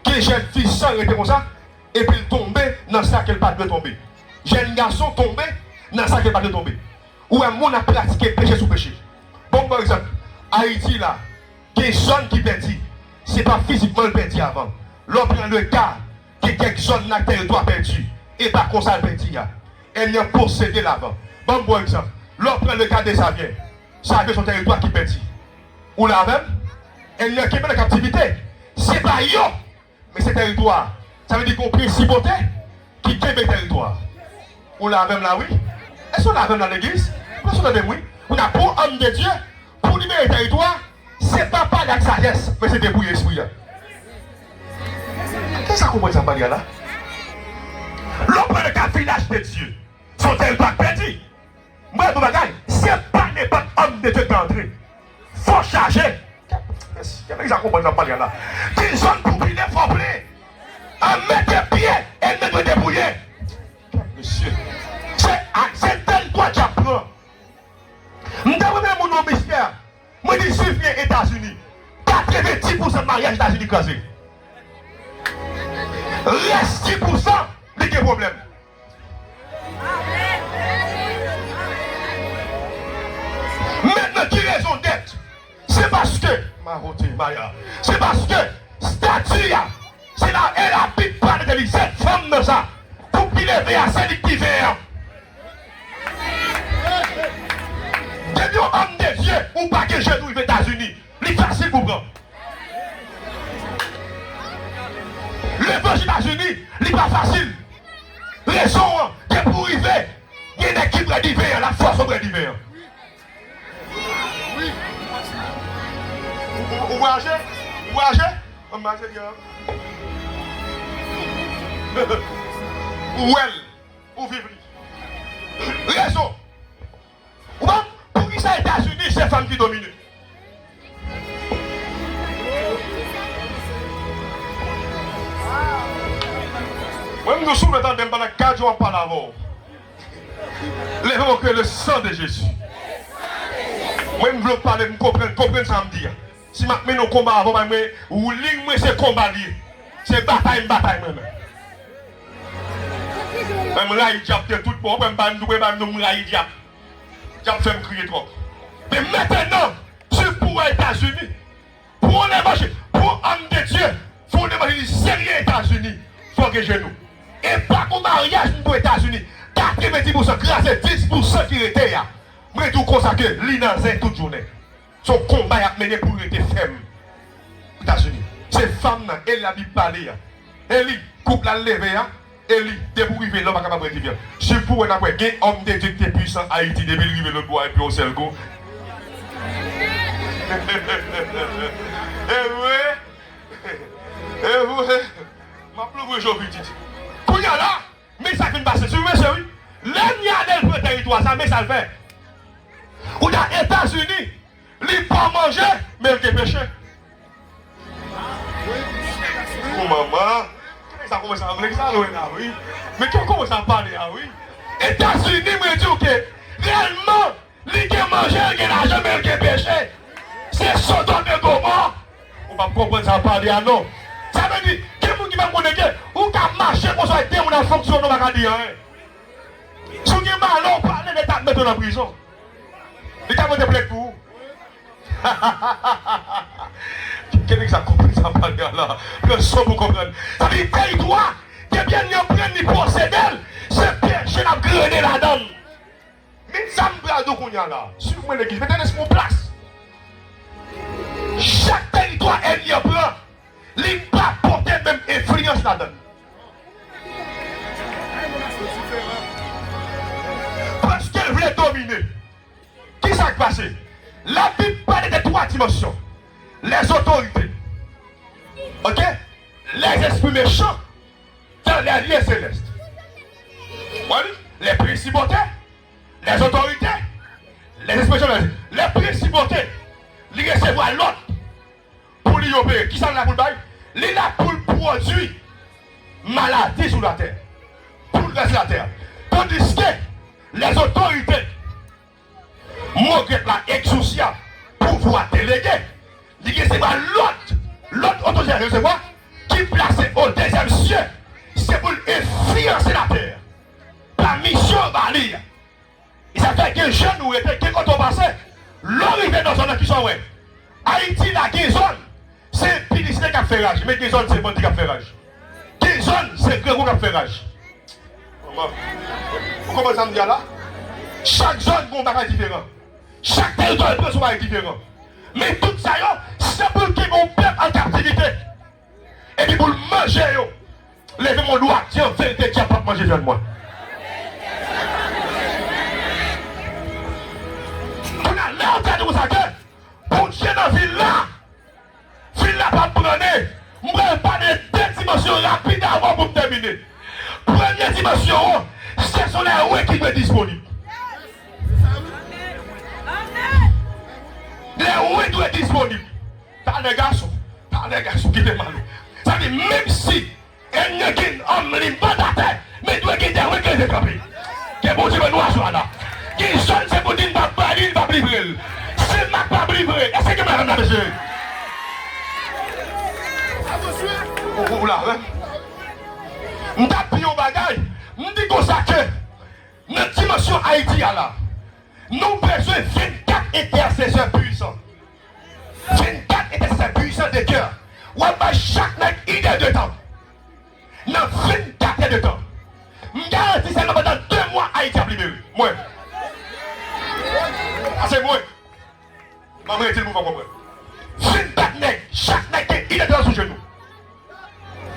Gen jèn fi san rete konsa, epi l tonbe nan sa ke l pa dwe tonbe. Jèn gason tonbe nan sa ke l pa dwe tonbe. Ou wè moun ap pratike peche sou peche. Bon, m ba w egzanp. Ayiti la, gen zòn ki pèdi. Se pa fizikman l pèdi avan. Lè w pran le ka, gen kèk zòn nan tèritwa pèdi. E pa konsa l pèdi a. Ènmi an posede l avan. Ban m ba w egzanp. Lè w pran le ka de Savyen. Savyen se yon tèritwa ki pèdi. Ou la avè m? Ènmi an kenbe l an kaptivite. Se pa yo. Men se tèritwa a. Sa vle di gen yon prensipalite ki kenbe tèritwa a. Ou la avè m la, wi? Èske w la avè m la, legliz? Pran sou tande m, wi. Kounye a, pou òm de Dye, pou libere tèritwa, se pa pale ak sajès, men se depouye espri a. Kisa konprann sa m pale a la? Lè w pran le ka Vilaj de Dye, se yon tèritwa k pèdi. Mwen, bon bagay, se pa nenpòt òm de Dye ki antre. Fò chaje. Kèk nèg sa konprann sa m pale a la. Gen zòn pou pile, fò plen. An mete pye, ènmi dwe depouye. Mesye. Se, a, se tèritwa dyab pran. M te renmen moun yon mistè. Mwen di, swiv byen Etazini. Katrevenndis pousan maryaj Etazini kraze. Rès dis pousan, li gen pwoblèm. Mentnan, ki rezon dèt? Se paske, marote, maya, se paske stati a, Se la, e Labib pale de li, se fanm nan sa. Pou ki leve a, se li ki ven an. Depi yon òm de Dye, ou pa gen jenou rive Etazini, li fasil pou pran. Levanjil Etazini, li pa fasil. Rezon an, depi w rive, gen nèg ki pran diven an, l ap fòse w pran diven an. Ou, ou, ou vwayaje? Ou vwayaje? Ann vwayaje byen. Ou wè l, ou viv li. Rezon. Ou konprann? Poukisa Etazini se fanm ki domine? Mwen, m nou sou mwen tande m pandan kat jou ap pale avè w. Leve men w, kriye le sang de Jésus. Mwen, m vle w pale, m konprann, konprann sa m di a. Si m ap mennen yon konba avè w, bay mwen, ou liy mwen se konba li ye. Se batay m batay mwen menm. Mwen, m rayi dyab de tout bò. Mwen, m pa m dwe ba m non, m rayi dyab. Dyab fè m kriye twòp. Men mentnan, si pou w Etazini, pou w levanjil, pou w òm de Dye, pou w levanjil serye Etazini, fò w gen jenou. E pa gon maryaj m pou Etazini. Katrevenndis pousan kraze, dis pousan ki rete a. Mwen di w konsa ke li nan zen tout jounen. Se yon konba y ap mennen pou rete fèm. Etazini. Se fanm nan, e Labib pale a. E li, koup la l leve a, e li, depi w rive la, w pa kapab pran diven an. Si pou wè n ap wè, gen òm de Dye ki te pwisan Ayiti, depi l rive lòt bò a, epi yon sèl kou. E vre, e vre, m ap louvri je w pitit. Kounye a la, men sa k vin pase, si w mesye wi. Lè n ale l pran tèritwa sa, men sa l fè. Ou ta Etazini, li pa manje, men l gen peche. Ou manman, sa kòmanse ap vle sa lwen la wi. Men ki kòmanse ap pale a wi. Etazini, mwen di w ke reyèlman, li gen manje, l gen lajan, men l gen peche. Se Sodòm e Gomò. Ou p ap konprann sa w pale a non. Sa vle di, gen moun ki pa konnen ke ou ka mache konsa, de moun ap fonksyone, ou pa ka di anyen. Si w gen malè, w pale, Leta ap mete w nan prizon. Li ka pote plent pou ou. Gen nèg sa konprann sa m pale a la. Pran san pou konprann. Sa vle di teritwa, depi ènmi an pran l, li posede l, se peche l ap grennen ladan l. Men sa m pral di w kounye a la. Swiv mwen legliz, mete lespri w plas. Chak teritwa ènmi an pran, li pa pote menm enfliyans ladan l. Paske l vle domine. Kisa k pase? Labib pale de twa dimansyon. Les autorités. Ok? Les esprits méchants dans les lieux célestes. Wè li? Les principautés, les autorités, les esprits méchants, les principautés. Li resevwa lòd pou li opere. Kisa l la pou l bay? Li la pou l pwodui maladi sou latè. Pou l gase latè. Tandiske les autorités, mo grèk la, exousia, pouvwa delege, li resevwa lòd, lòd otorite a resevwa, ki plase o dezyèm sye, se pou l enfliyanse latè. Pa misyon yo ba li a. E sa fè gen jèn ou rete, gen kote w pase, lè w rive nan zòn nan, kisa w wè? Ayiti la gen zòn, se enpinisite k ap fè raj, men gen zòn, se bandi k ap fè raj. Gen zòn, se grangou k ap fè raj. Ou konprann sa m di a la? Chak zòn gen yon bagay diferan. Chak teritwa yo pran se yon bagay diferan. Men tout sa yo, se pou l kenbe yon pèp an kaptivite. Epi pou l manje yo. Leve men w, di an verite, dyab p ap manje vyann mwen. Kounye a, lè w tande konsa ke Bondye nan vil la, vil la p ap branle. M pral pale de dimansyon rapid avan pou m tèmine. Premye dimansyon an, ce sont les reins qui doivent être disponibles. Les reins doivent être disponibles. Talè gason, talè gason ki te mal. Sa di, menm si ènmi an gen òm li mandatè, men dwe gen de regrete kanpe. Ke Bondye ban nou aswè a la. Gen zòn se pou di n p ap ba li, n p ap livre l. Se m ak p ap livre. Èske gen madanm la, mesye? Ou, ou la, wi. M t ap di yon bagay, m di konsa ke nan dimansyon Ayiti a la, nou bezwen vennkat entèsesè pwisan. Vennkat entèsesè pwisan de kè. W ap bay chak nèg inè de tan. Mwen. Sa se mwen. Ban m redi l pou w konprann. Fin bat nèg, chak nèg gen inè de tan sou jenou.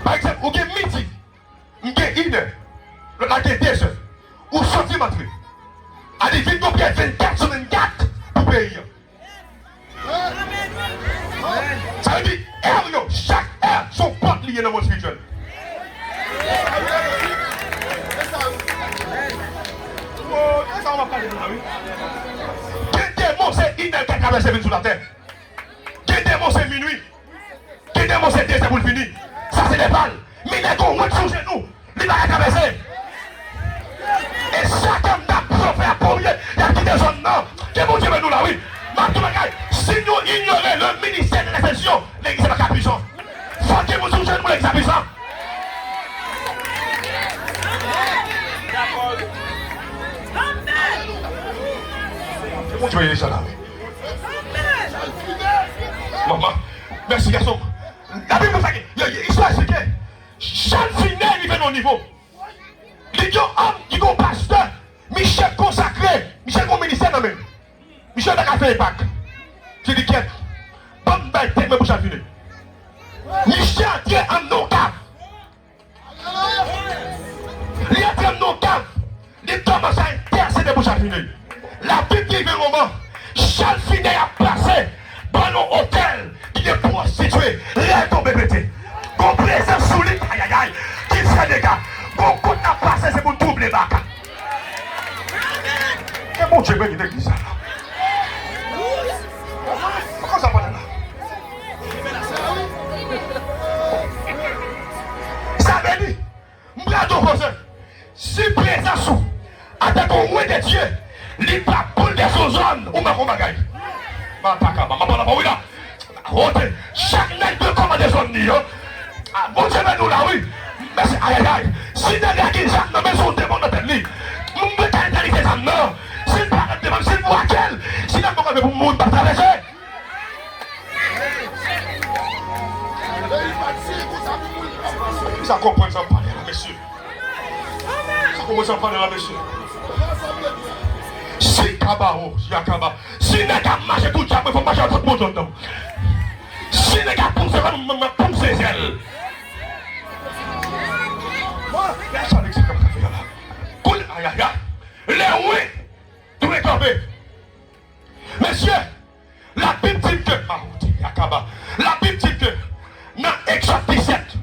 Pa egzanp, ou gen midi, m gen inè, lòt la gen dezè. Ou soti m antre. Adivin gon priyè vennkat sou vennkat pou peyi an. Sa vle di, è yo, chak è, se yon pòt li ye nan mond espirityèl. Gen demon, se inè l ka travèse vin sou latè. Gen demon, se minui. Gen demon, se dezè pou l fini. Sa se Nepal. Men nèg yo wont sou jenou. Li pa ka travèse. E sa ke m t ap bezwen fè a premye, y ap kite zòn nan. Ke Bondye beni nou la, wi. M ap di w bagay, si nou inyore le ministè de entèsesyon, legliz la pa ka pwisan. Fòk gen moun sou jenou pou legliz la pwisan. Ke Bondye beni legliz la, wi. Manman, mèsi, gason. Labib di sa, yo, yo, istwa esplike. Chal Finey rive nan yon nivo. Li gen yon òm, li gen yon pastè. Misye konsakre. Misye gen yon ministè nan men l. Misye pa ka fè enpak. Misye di, "Kyèt, ban m bay tèt mwen pou Chal Finey." Misye antre anndan yon kav. Li antre anndan yon kav. Li kòmanse ap entèsede pou Chal Finey. Labib di gen yon moman, Chal Finey ap pase, ban l yon otèl ki gen pwostitye, lè l tonbe pete. Gon prezans sou li, ayayay, ki fè dega. Gon kout ap pase, se pou l twouble baka. Ke Bondye beni legliz sa la. Kòman sa pale la? Sa vle di, m pral di w koze. Si prezans ou atanke yon roi de Dye, li pa boulvèse yon zòn, ou manke yon bagay. Matakaba, m ap pale avè w wi la. Wote, chak nèg dwe kòmande zòn li yo. A, Bondye beni w la, wi. Mèsi, ayayay. Si nèg la gen zam nan men, se yon demon nan tèt li. M dwe ka entèdi zam nan. Si l pa ret devan m, si l brake l, si nèg mwen kanpe pou moun pa travèse. Sa konprann sa m pale la, mesye. Sa konprann sa m pale la, mesye. Si kaba o, si a kaba. Si nèg ap mache tou djab, mwen fò m mache ak tout moun anndan. Si nèg ap pouse, mwen, mwen, mwen pouse zèl. Gade sa nèg sa k ap fè la. Kounye, ayayay. Lè wi, tou rekanpe. Mesye, Labib di m ke, mawote, yakaba. Labib di m ke nan Egzòd disèt,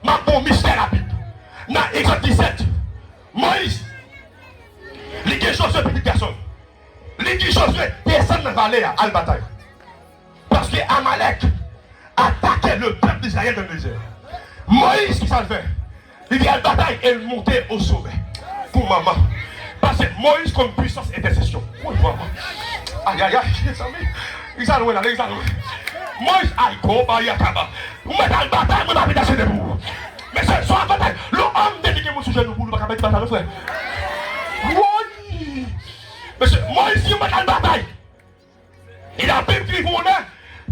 m ap ba w mistè Labib. Nan Egzòd disèt, Moyiz, li gen Jozye pitit gason l. Li di Jozye, desann nan vale a, al batay. Paske Amalèk atake le pèp de Izrayèl dan dezè. Moyiz, kisa l fè? Li di al batay e l monte o somè. Pou manman. Paske Moyiz konn pwisans entèsesyon. Pou manman. Ayayay, mezanmi. Legliz la lwen la, legliz la lwen. Moyiz, ay, konba, yakaba. Ou mèt al batay, mwen m ap entèsede pou ou. Mesye, se yon avantaj. Lè w ann dedike moun sou jenou pou ou, ou pa ka pèdi batay, non, frè. Woy! Mesye, Moyiz di ou mèt al batay. E Labib di rive yon lè,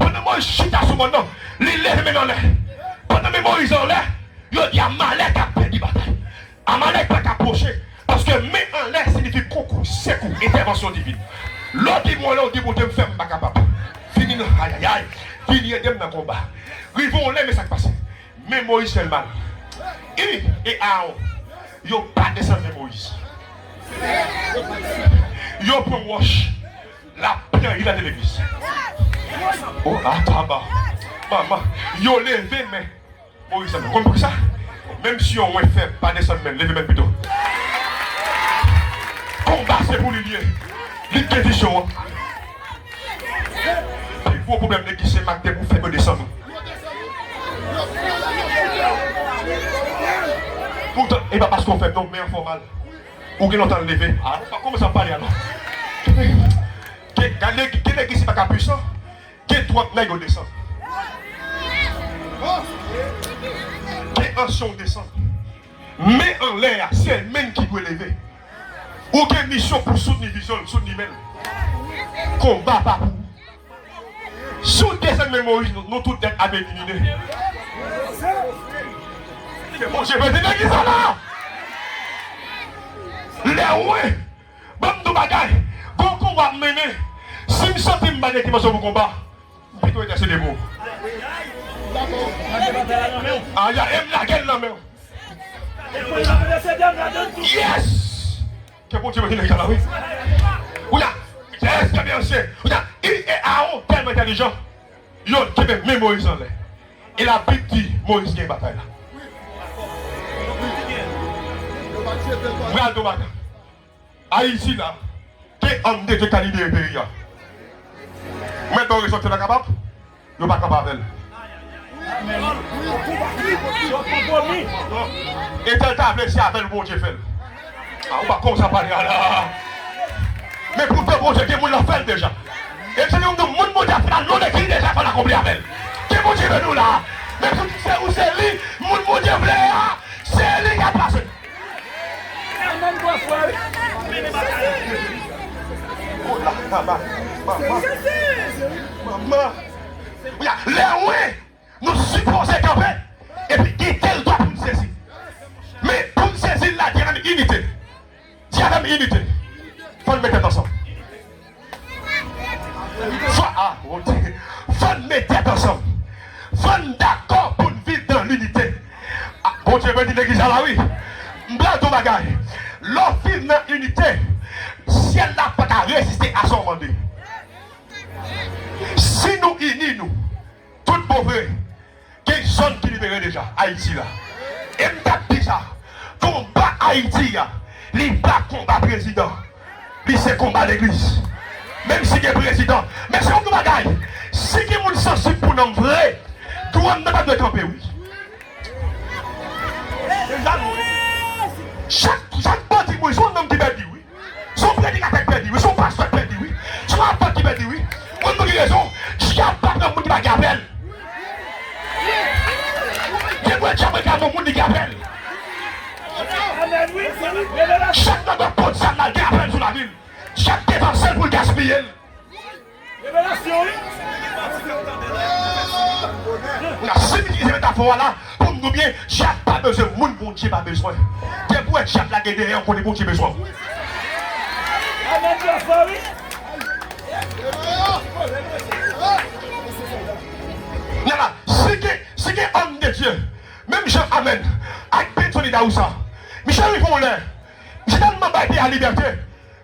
pandan Moyiz chita sou mòn nan, li leve men l anlè. Pandan men Moyiz anlè, yo di Amalèk ap pèdi batay. Amalèk pa ka pwoche, paske men anlè siyifi konkou, sekou, entèvansyon divin. Lè w di mwen, lè w di Bondye m fè, m pa kapab. Fini nan, ayayay, vini ede m nan konba. Rive yon lè, men sa k pase. Men Moyiz fè l mal. Iri e Aawon, yo pa desann men Moyiz. Yo pran wòch, lapyè, yo lage legliz. O ataba, manman, yo leve men Moyiz la. Konn poukisa? Menm si yon wen fèb, pa desann men l, leve men l pito. Konba se pou li l ye. Li k gen vizyon an. Pi gwo pwoblèm legliz se mak de pou fèb yo desann ou. Poutan, e pa paske w fèb non, men an fè w mal. Ou gen lontan leve. A, pa kòmanse ap pale a non. Gen, gade, gen legliz ki pa ka pwisan. Gen twòp nèg yo desann. Gen ansyen yo desann. Men anlè a, se men ki dwe leve. Ou gen misyon pou soutni vizyon l, soutni men l. Konba pa pou ou. Si w desann men Moyiz, nou, nou tout nèt ap elimine. Bondye beni legliz sa la. Lè w wè, ban m Bagay, gon konba ap mennen. Si m santi m pa gen dimansyon pou konba, m pito entèsede pou ou. Aya, e m lage l nan men w. Yes! Ke Bondye beni nèg sa la, wi. Ou la, yes, ke Bondye. Ou la, I e Aawon tèlman entèlijan. Yo kenbe men Moyiz anlè. E Labib di Moyiz gen batay la. Pral do bagay. Ayiti la, gen òm de Dye ka lidere peyi a. Mwen ba w rezon ke yo pa kapab, yo pa kanpe avè l. Entèl ta vle se avè l Bondye fè l. A, ou pa konn sa pale a la. Men poutan Bondye gen moun l ap fè l deja. E se yon moun Bondye ap fè la, non ekri deja fò l akonpli avè l. Ke Bondye beni w la. Men tout se ou se li, moun Bondye vle a, se li k ap pase. Amèn, bò frè. Oh la, la, la, manman. Manman. Lè wen, nou sipoze kanpe, epi gen teritwa pou n sezi. Men pou n sezi l la, di avè m inite. Di avè m inite. Fò n met tèt ansanm. Fò, a, Bondye, fò n met tèt ansanm. Fò n dakò pou n viv nan linite. A, Bondye beni legliz la, wi. M pral di w bagay. Lè w viv nan inite, syèl la pa ka reziste a sa w mande. Si nou ini nou, tout bon vre, gen zòn ki libere deja, Ayiti la. E m t ap di sa, konba Ayiti a, li pa konba prezidan, li se konba legliz. Menm si gen prezidan, men se yon bagay, si gen moun sansib pou nanm vre, dwàn nan pa dwe kanpe, wi. Chak, chak bandi mouri, se yon nanm ki pèdi, wi. Se yon predikatè k pèdi, wi. Se yon pastè k pèdi, wi. Se yon apot ki pèdi, wi. Konn pou ki rezon? Dyab pa pran moun ki pa gen apèl. Gen dwa dyab reklame yon moun li gen apèl. Chak nan dòt pòt sa l la gen apèl sou lavi l. Dyab te panse l pou l gaspiye l. Revelasyon, wi. Kounye a, si m itilize metafò a la, pou m di w byen, dyab pa bezwen moun Bondye pa bezwen. Depi w wè dyab la gen dèyè w, konnen Bondye bezwen w. Amèn, bò frè, wi. Kounye a la, si gen, si gen òm de Dye, menm jan Amèn, ak Benjoni Dawousa, Michel Rivon lè, Michel tèlman bay peyi a libète,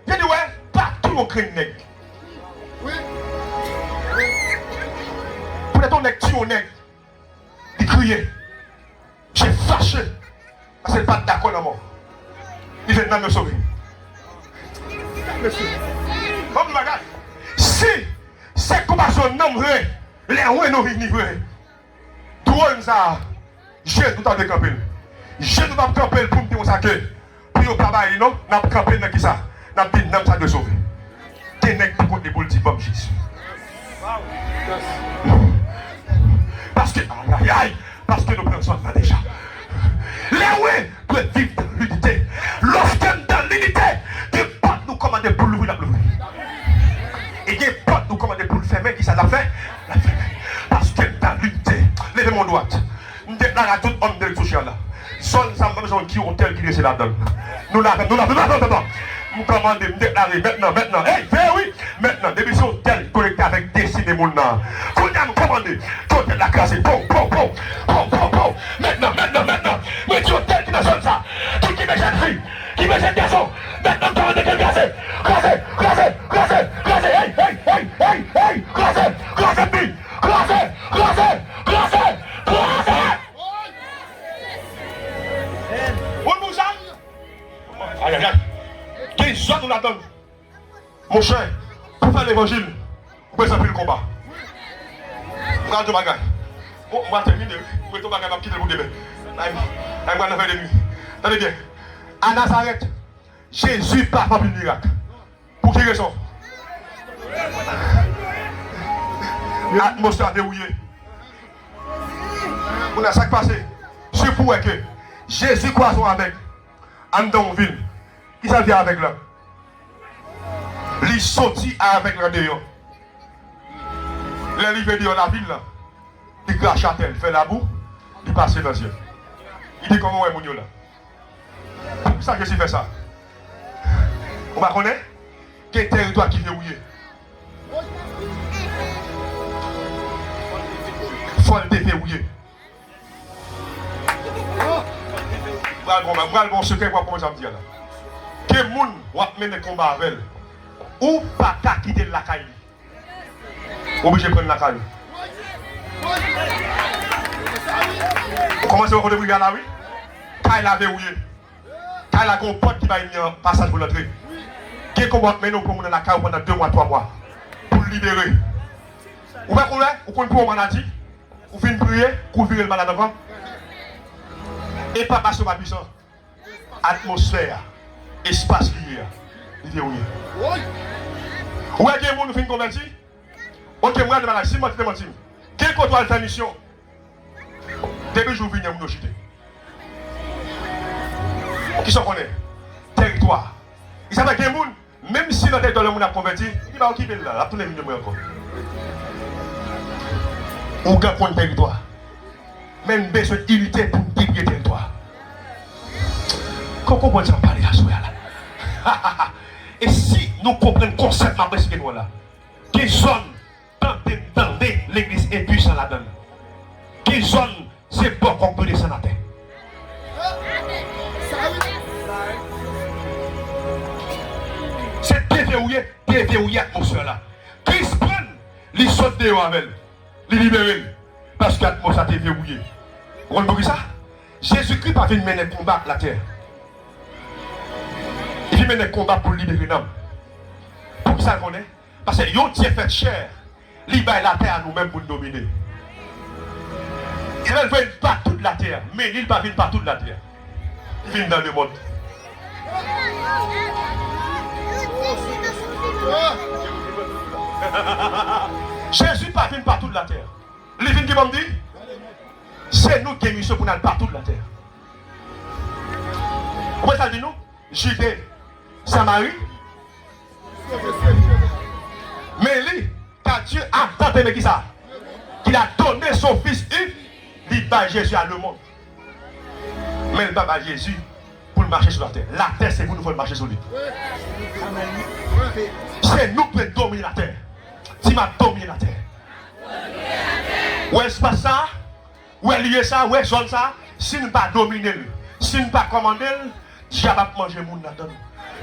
Yo di, wè, pa tou yon grenn nèg. Poutèt yon nèg tiye yon nèg, li kriye. Misye fache. Paske l pa t dakò nan mò. Li vle nanm yo sove. Mesye, ban m yon bagay. Si se konpasyon nanm vre, lè wen nou vini vre. Twòn sa a, je nou ta dwe kanpe l. Je nou p ap kanpe l pou m di konsa ke, pou yo pa bay li non, n ap kanpe l nan kisa? N ap di nanm sa dwe sove. Gen nèg ki pote pou l di, ban m Jezi. Paske, ayayay, paske nou pran zòn nan deja. Lè wen, dwe viv dans l'unité. Lorsque dans l'unité, gen pòt nou kòmande pou louvri, l ap louvri. E gen pòt nou kòmande pou l fèmen, kisa l ap fè? L ap fèmen. Paske dans l'unité. Leve men w dwat. M deklare a tout òm de sosyal la. Zòn sa, m pa bezwen ki otèl ki rete ladan l. Nou ladan, nou ladan, nou ladan, nou ladan. M kòmande, m deklare mentnan, mentnan. Ey, veye wi! Mentnan, depi se otèl ki konekte avèk destine moun nan. Kounye a, m kòmande, ki otèl la kraze. Pow, pow, pow. Pow, pow, pow. Mentnan, mentnan, mentnan. Mwen di otèl ki nan zòn sa. Ki, ki bezwen fi, ki bezwen gason. Mentnan, m kòmande ke l kraze. Kraze, kraze, kraze, kraze. Ey, ey, ey, ey, ey. Kraze, kraze, pi. Kraze, kraze, kraze, kraze. Ou nou sa? Ayayay. Gen zòn nou ladan l. Monchè, pou fè levanjil, ou bezwen anpil konba. M pral di w bagay. Bon, m pral tèmine, wi. Mwen, ton bagay, m ap kite l pou demen. Ay, ay, m pral nan fè de nwi. Tande byen. A Nazarèt, Jezi pa fè anpil mirak. Pou ki rezon? Atmosfè a derouye. Kounye a, sa k pase? Si pou wè ke Jezi kwaze yon avèg anndan yon vil, kisa l fè avèg la? Li soti avèg la deyò. Lè li rive deyò lavil la, li krache atè, li fè labou, li pase nan zye l. Li di, kòman w wè moun yo la? Poukisa Jezi fè sa? Ou pa konnen? Gen teritwa ki verouye. Fò l te verouye. Pral bon, pral bon sekrè pou w konprann sa m di a la. Gen moun w ap mennen konba avè l. Ou pa ka kite l lakay li. Ou oblije pran l lakay ou. Ou kòmanse wè kote m rive a la wi. Kay la verouye. Kay la gen yon pòt ki bay ènmi an pasaj pou l antre. Gen konba w ap mennen, ou pran moun nan lakay ou pandan de mwa, twa mwa. Pou l libere. Ou wè koulè, ou konn pou yon maladi, ou fin priye, kou vire l malad ankò. E pa paske w pa pwisan. Atmosfè a, espas li ye a, li verouye. Ou wè gen moun ou fin konvèti? Oke, mwen al nan bagay, si m manti, te manti m. Gen kote w al fè misyon. Depi jou w vini an, moun yo chite. Kisa w konnen? Teritwa. Sa fè gen moun, menm si nan teritwa lè moun ap konvèti, li di ba okipe l la, l ap tounen vin de mwen ankò. Ou gen konn teritwa. Men m bezwen inite pou m debliye teritwa. Kò konprann sa m pale aswè a la. E si nou konprann konsèp m ap esplike nou an la? Gen zòn, tande m, tande legliz enpwisan ladan l. Gen zòn, se bò kòk dwe desann atè. Se deverouye, deverouye atmosfè la. Kris pran l, li sot deyò avè l. Li libere l. Paske atmosfè a te verouye. Ou konn poukisa? Jezikri pa vin mennen konba ak latè. Li vin mennen konba pou l libere nanm. Poukisa l konnen? Paske yon Dye fèt chè, li bay latè a nou menm pou n domine. Li vle vin pa tout latè, men li, li pa vin pa tout latè. Li vin dans le monde. Jezi pa vin pa tout latè. Li vin ki ban m di? Se nou ki gen misyon pou n al pa tout latè. Ou wè sa l di nou? Jide, Samari. Men li, car Dieu a tant aimé kisa? Qu'il a donné son fils unique, li bay Jezi a le monde. Men l pa bay Jezi pou l mache sou latè. Latè se pou nou fè l mache sou li. Se nou ki dwe domine latè. Di m ap domine latè. Ou wè espas sa? Ou wè lye sa? Ou wè zòn sa? Si n pa domine l, si n pa kòmande l, dyab ap manje moun ladan l.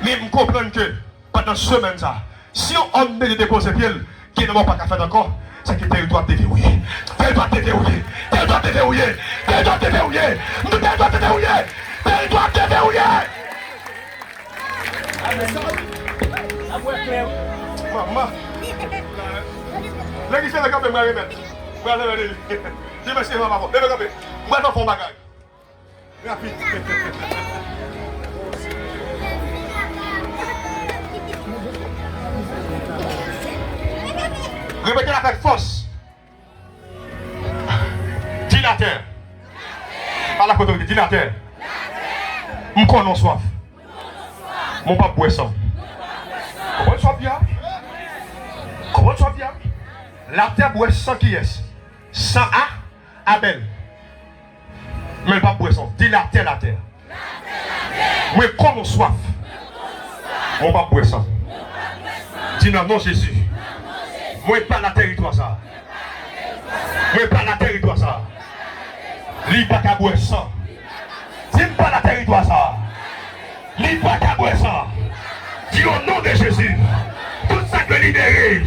Men m konprann ke pandan semèn sa, si yon òm de Dye depoze pye l, gen nan mò pa ka fèt ankò, se ke teritwa ap deverouye. Teritwa ap deverouye. Teritwa ap deverouye. Teritwa ap deverouye. M di teritwa ap deverouye. Teritwa ap deverouye. Manman. Legliz la kanpe, mwen remèt. Mwen remèt li. Di mèsi, manman. Leve kanpe. Mwen fè yon bagay. Rapid. Repete l avèk fòs. Di latè. Pale ak otorite. Di latè. M konnen w swaf. Men w p ap bwè san. Konprann sa w ap di a? Konprann sa w ap di a? Latè bwè san kiyès? San a Abèl. Men l p ap bwè san. Di latè, latè. Mwen konnen w swaf. Men w p ap bwè san. Di nan non Jezi. Mwen pa nan teritwa sa. Mwen pa nan teritwa sa. Li pa ka bwè san. Di m pa nan teritwa sa. Li pa ka bwè san. Di o non de Jezi, tout sa k dwe libere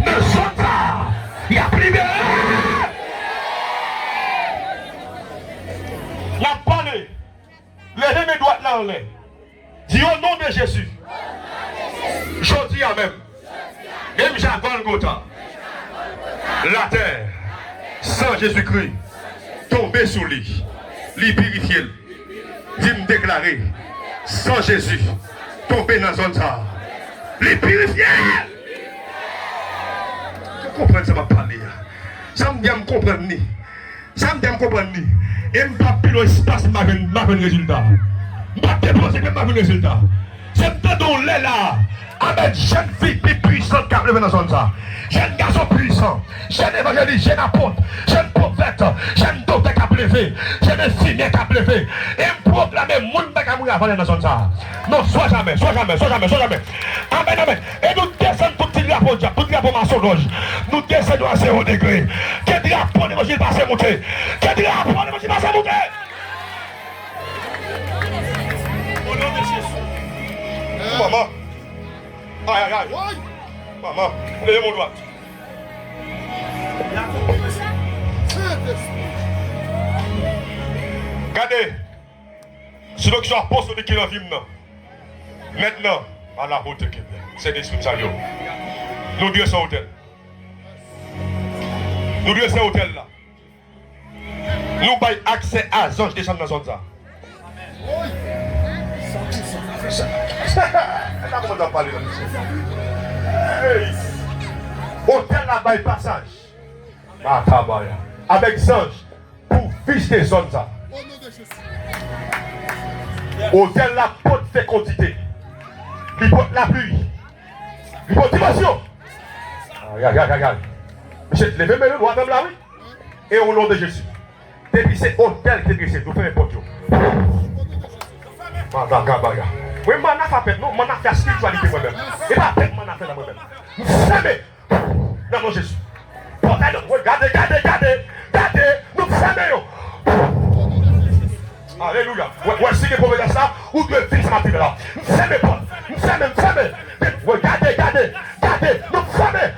nan zòn sa, y ap libere. N ap pale. Leve men dwat la anlè. Di o non de Jezi. Jodi a menm. Menm jan Gòlgota. Latè, san Jezikri tonbe sou li. Li pirifye l. Di m deklare, san Jezi tonbe nan zòn sa. Li pirifye l. Ou konprann sa m ap pale a? Sa m di a, m konprann li. Sa m di a, m konprann li. E m p ap pi lwen espas, m pa jwenn, m pa jwenn rezilta. M p ap depoze pye m, m pa jwenn rezilta. Se m tande w lè la, Amèn. Jèn fi pi pwisan k ap leve nan zòn sa. Jèn gason pwisan. Jèn evanjelis, jèn apot, jèn pwofèt, jèn doktè k ap leve, jèn enfimyè k ap leve. E m pwoklame moun pa ka mouri avan lè nan zòn sa. Non, swa jamè, swa jamè, swa jamè, swa jamè. Amèn, amèn. E nou desann tout ti drapo dyab, tout drapo masonlòj. Nou desann yo a zewo degre. Ke drapo levanjil pase moute. Ke drapo levanjil pase moute. O non de Jezi. Manman. Ay, ay, ay. Manman, leve men dwat. Gade. Sou donksyon apostol ki nan vi m nan. Mentnan, a la hote ke Sentespri sa yo. Nou drese otèl. Nou drese otèl la. Nou bay aksè a zanj desann nan zòn sa. Sa kòmanse ap pale la, mesye. Hey! Otèl la bay pasaj. Matabaya. Avèk zanj pou vizite zòn sa. Otèl la pot fekondite. Li pot lapli. Li pot dimansyon. Ay, ay, ay, ay, ay. Mesye, leve men nou, nou atè la, wi. E o non de Jezi. Depi se otèl ki te drese, nou fèmen pòt yo. Madagabaya. Mwen, m ann afè pèp, non, m ann afè espirityalite mwen menm. E pa pèp m ann afè la mwen menm. M fèmen. Nan non Jezi. Pòtay yo, gade, gade, gade, gade, nou fèmen yo. Alelouya. Wè, wè, si gen pwofetès la, ou dwe vin sa maten la. M fèmen pòt. M fèmen, m fèmen. Wè, gade, gade, gade, nou fèmen.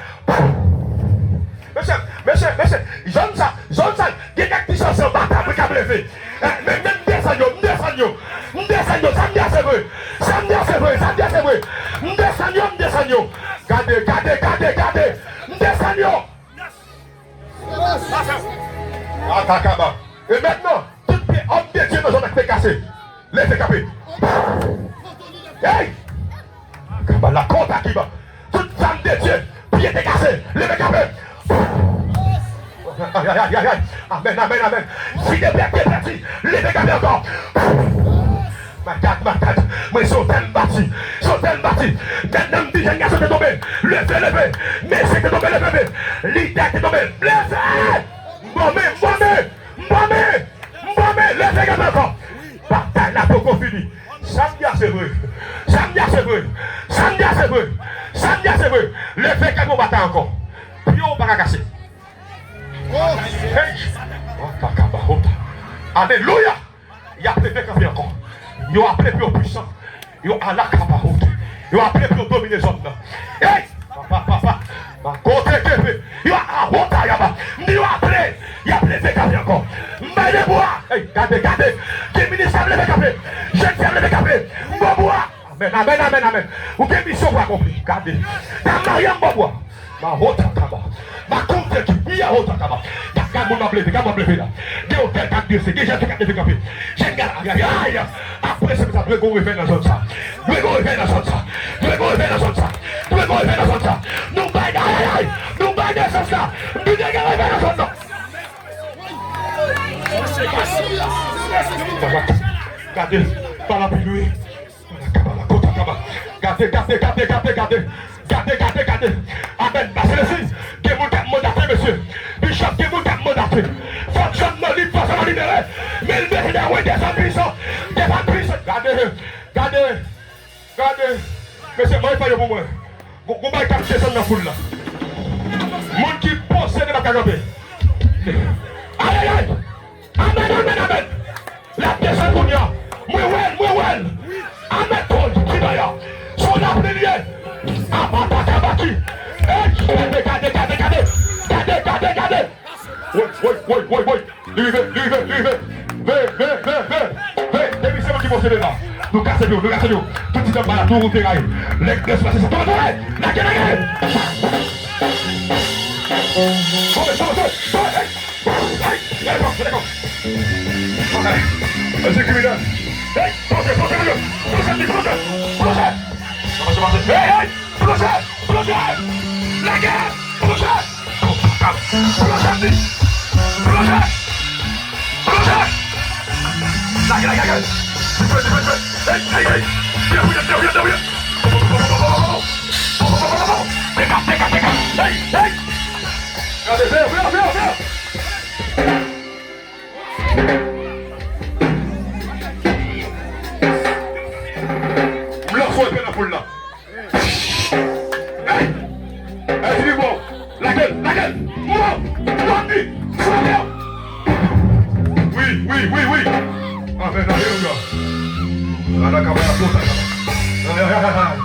Mesye, mesye, mesye, zòn sa, zòn sa, gen kèk ti sòsye anba tab wi k ap leve. Eh, men, men, m desann yo, m desann yo, m desann yo, sa m di a se vre, sa m di a se vre, sa m di a se vre. M desann yo, m desann yo. Gade, gade, gade, gade, m desann yo. Atakaba. E mentnan, tout pye òm de Dye nan zòn nan ki te kase, leve kanpe. Hey! Kaba la kota kiba. Tout fanm de Dye, pye te kase, leve kanpe. Ay, ay, ay, ay, ay. Amèn, amèn, amèn. Fi de bèt te pèdi, leve kanpe ankò. Makat, makat. Mwen se otèl m bati. Se otèl m bati. Mentnan m di jèn gason te tonbe. Leve, leve. Mesye te tonbe, leve, leve. Lidè te tonbe. Leve! M bon men, m bon men, m bon men. M bon men, leve kanpe ankò. Batay la poko fini. Sa m di a se vre. Sa m di a se vre. Sa m di a se vre. Sa m di a se vre. Leve kanpe w batay ankò. Pye w pa ka kase. Hey! Alelouya! Y ap leve kanpe ankò. Yo ap leve yo pwisan. Yo alakabahot. Yo ap leve yo domine zòn nan. Hey! Papa, papa. Makote kepe. Yo ahotayaba. M di yo ap leve. Y ap leve kanpe ankò. M bay de bwa. Hey, gade, gade. Gen minis k ap leve kanpe. Jèn fi ap leve kanpe. M bon bwa. Amèn, amèn, amèn, amèn. Ou gen misyon pou akonpli. Gade. Dam Maryam bò bwa. Ma hota kaba. Ma konte ki. Iya hota kaba. Gad, gad moun ap leve, gad moun ap leve la. Gen otèl k ap drese, gen jèn fi k ap leve kanpe. Jèn gad, ay, ay, ay. Apre se sa, dwe gon revèy nan zòn sa. Dwe gon revèy nan zòn sa. Dwe gon revèy nan zòn sa. Dwe gon revèy nan zòn sa. Nou bay, ay, ay, ay. Nou bay nesans la. M di dwe gen revèy nan zòn nan. Gade, pa la pi lwe. Kabala, kota, kaba. Gade, gade, gade, gade, gade. Gade, gade, gade. Amèn. Pase lesi. Gen moun k ap mandate, mesye. Bishop, gen moun k ap mandate. Fòk zòn nan lib, fòk zòn nan libere. Men l bezwen de wè de fanm pwisan. De fanm pwisan. Gade, gade, gade. Mesye, mande fè yo pou mwen. Gon, gon bagay k ap desann nan foul la. Moun ki posede pa ka kanpe. Ayayay! Amèn, amèn, amèn. L ap desann kounye a. Mwen wè l, mwen wè l. Amèn, Paul, ki bay a. Son lapli l ye. Abatakabaki. Ey, gade, gade, gade, gade. Gade, gade, gade. Woy, woy, woy, woy, woy. Li rive, li rive, li rive. Ve, ve, ve, ve. Ve, depi se mwen ki posede la. Nou kase pye w, nou kase pye w. Tout ti dam pa la, tou wout deraye. Lè gras pase, se tonbe, tonbe. Lage, lage. Tonbe, tonbe, tonbe, tonbe. Hey. Hey, leve kò, leve kò. Hey, se kriminèl. Hey, plonje, plonje, plonje. Plonje, plonje, plonje. Plonje, plonje. Plonje! Plonje! Lage! Plonje! Plonje, m di! Plonje! Plonje! Lage, lage, lage! Dife, dife, dife! Hey, hey, hey! Debouye, debouye, debouye! Peka, peka, peka! Hey, hey! Gade, veye, veye, veye, veye! M lanse w epe nan poul la. Hey! Hey, Filipo! Lage l! Lage l! Mouvo! Mouvo, di! Frape! Wi, wi, wi, wi! Avèk alelouya! Ala kabaya kota kaba! Ay, ay, ay, ay, ay!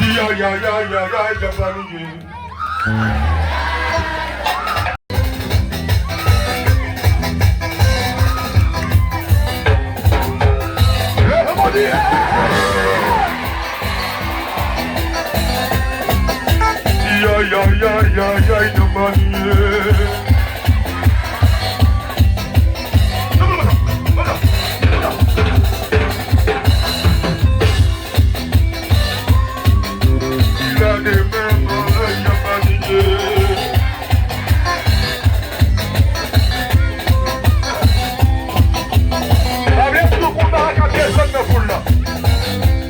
Ay, ay, ay, ay, ay, ay, ay, ay, ay, ay, ay, ay. Leve bandi, hey! Ay, ay, ay, ay, ay, ay, nan mannyè. Gade men mwen, y ap abiye. Pa bliye tou konba a k ap desann nan foul la.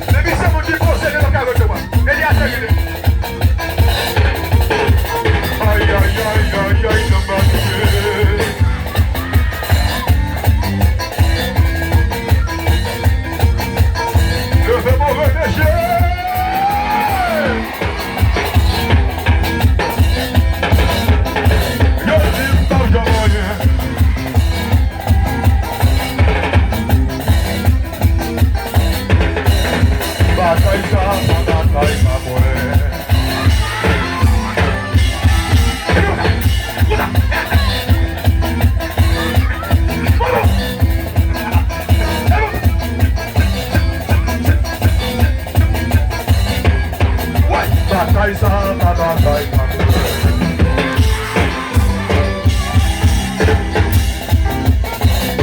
Depi se moun ki posede nan karant yo a. Eliyazè rele. Ay, ay, ay, ay, ay, nan mannyè. Leve move mesye! Yo di m p ap janm anyen. Batay sa a pa batay pa mwen. Batay sa a pa batay pa mwen.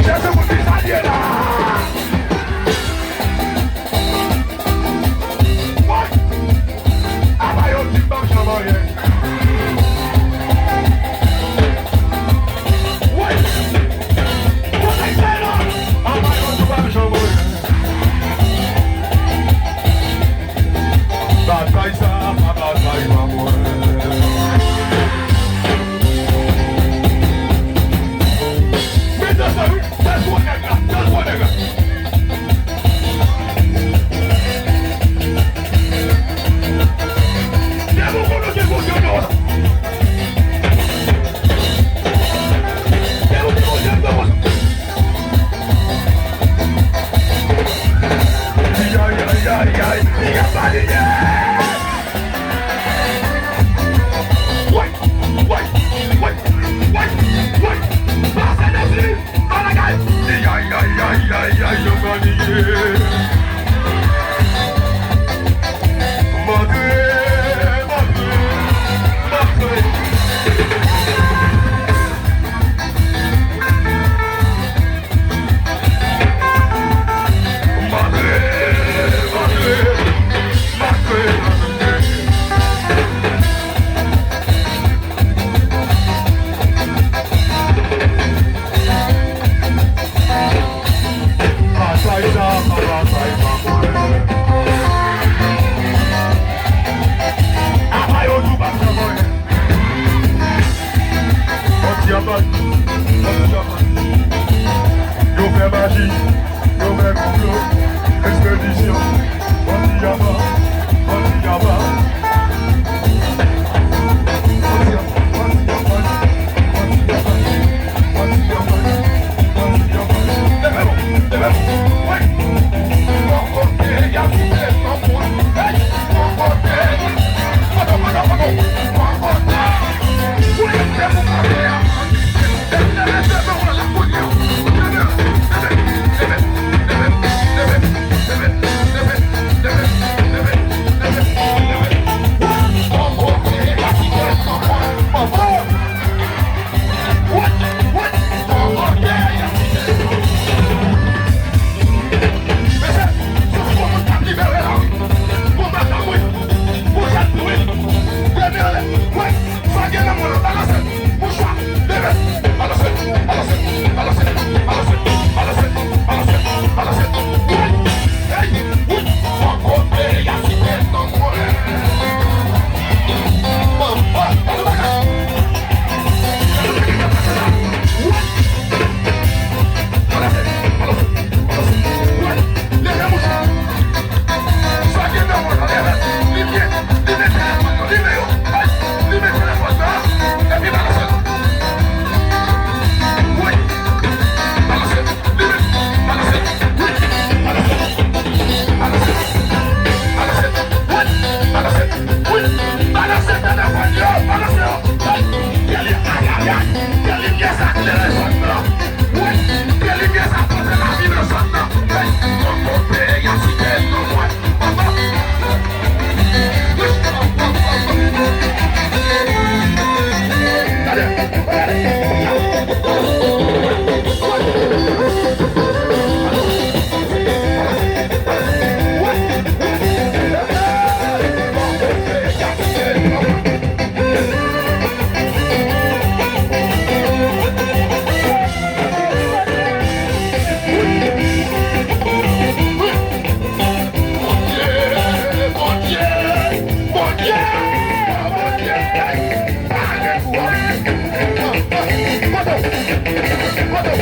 Chèche moun ki salye la. Woy! Apa yo di m p ap janm anyen? Woy! Woy, Seyè! Apa yo di m p ap janm anyen? Batay sa a pa batay pa mwen. Mete sa wi, tèt gwo nèg la, tèt gwo nèg la. Depi w konnen w gen Bondye w dwe konsa. Depi w gen Bondye w dwe konsa. Ay, ay, ay, ay, ay, piga pa lide! Woy, woy, woy, woy, woy! Pase nan fini! Alagay! Ay, ay, ay, ay, ay, ay, yo pa lide! Montre, montre, montre!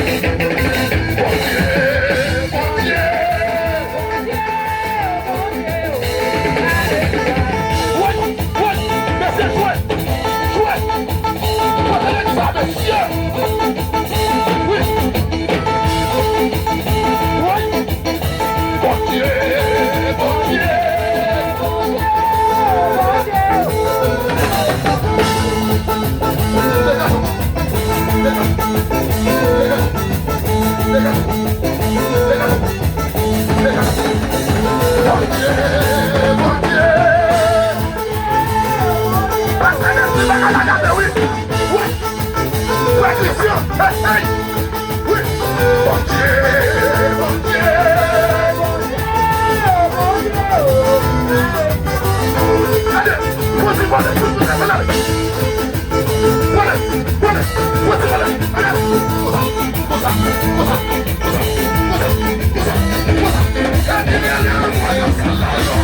Bondye, Bondye, Bondye, Bondye. Woy, woy, mesye, jwe, jwe. Jwe nan legliz la, mesye. Wi. Woy. Bondye, Bondye. Pastè Nesly bagay la gate wi. Wi. Frè Christian, hey, hey. Wi. Bondye, Bondye. Gade, Bondye, Bondye, Bondye, Bondye. Pwale, pwale, pwale, pwale. Ale. Konsa, konsa, konsa, konsa, konsa, konsa, konsa. Gade, gade, gade, gade.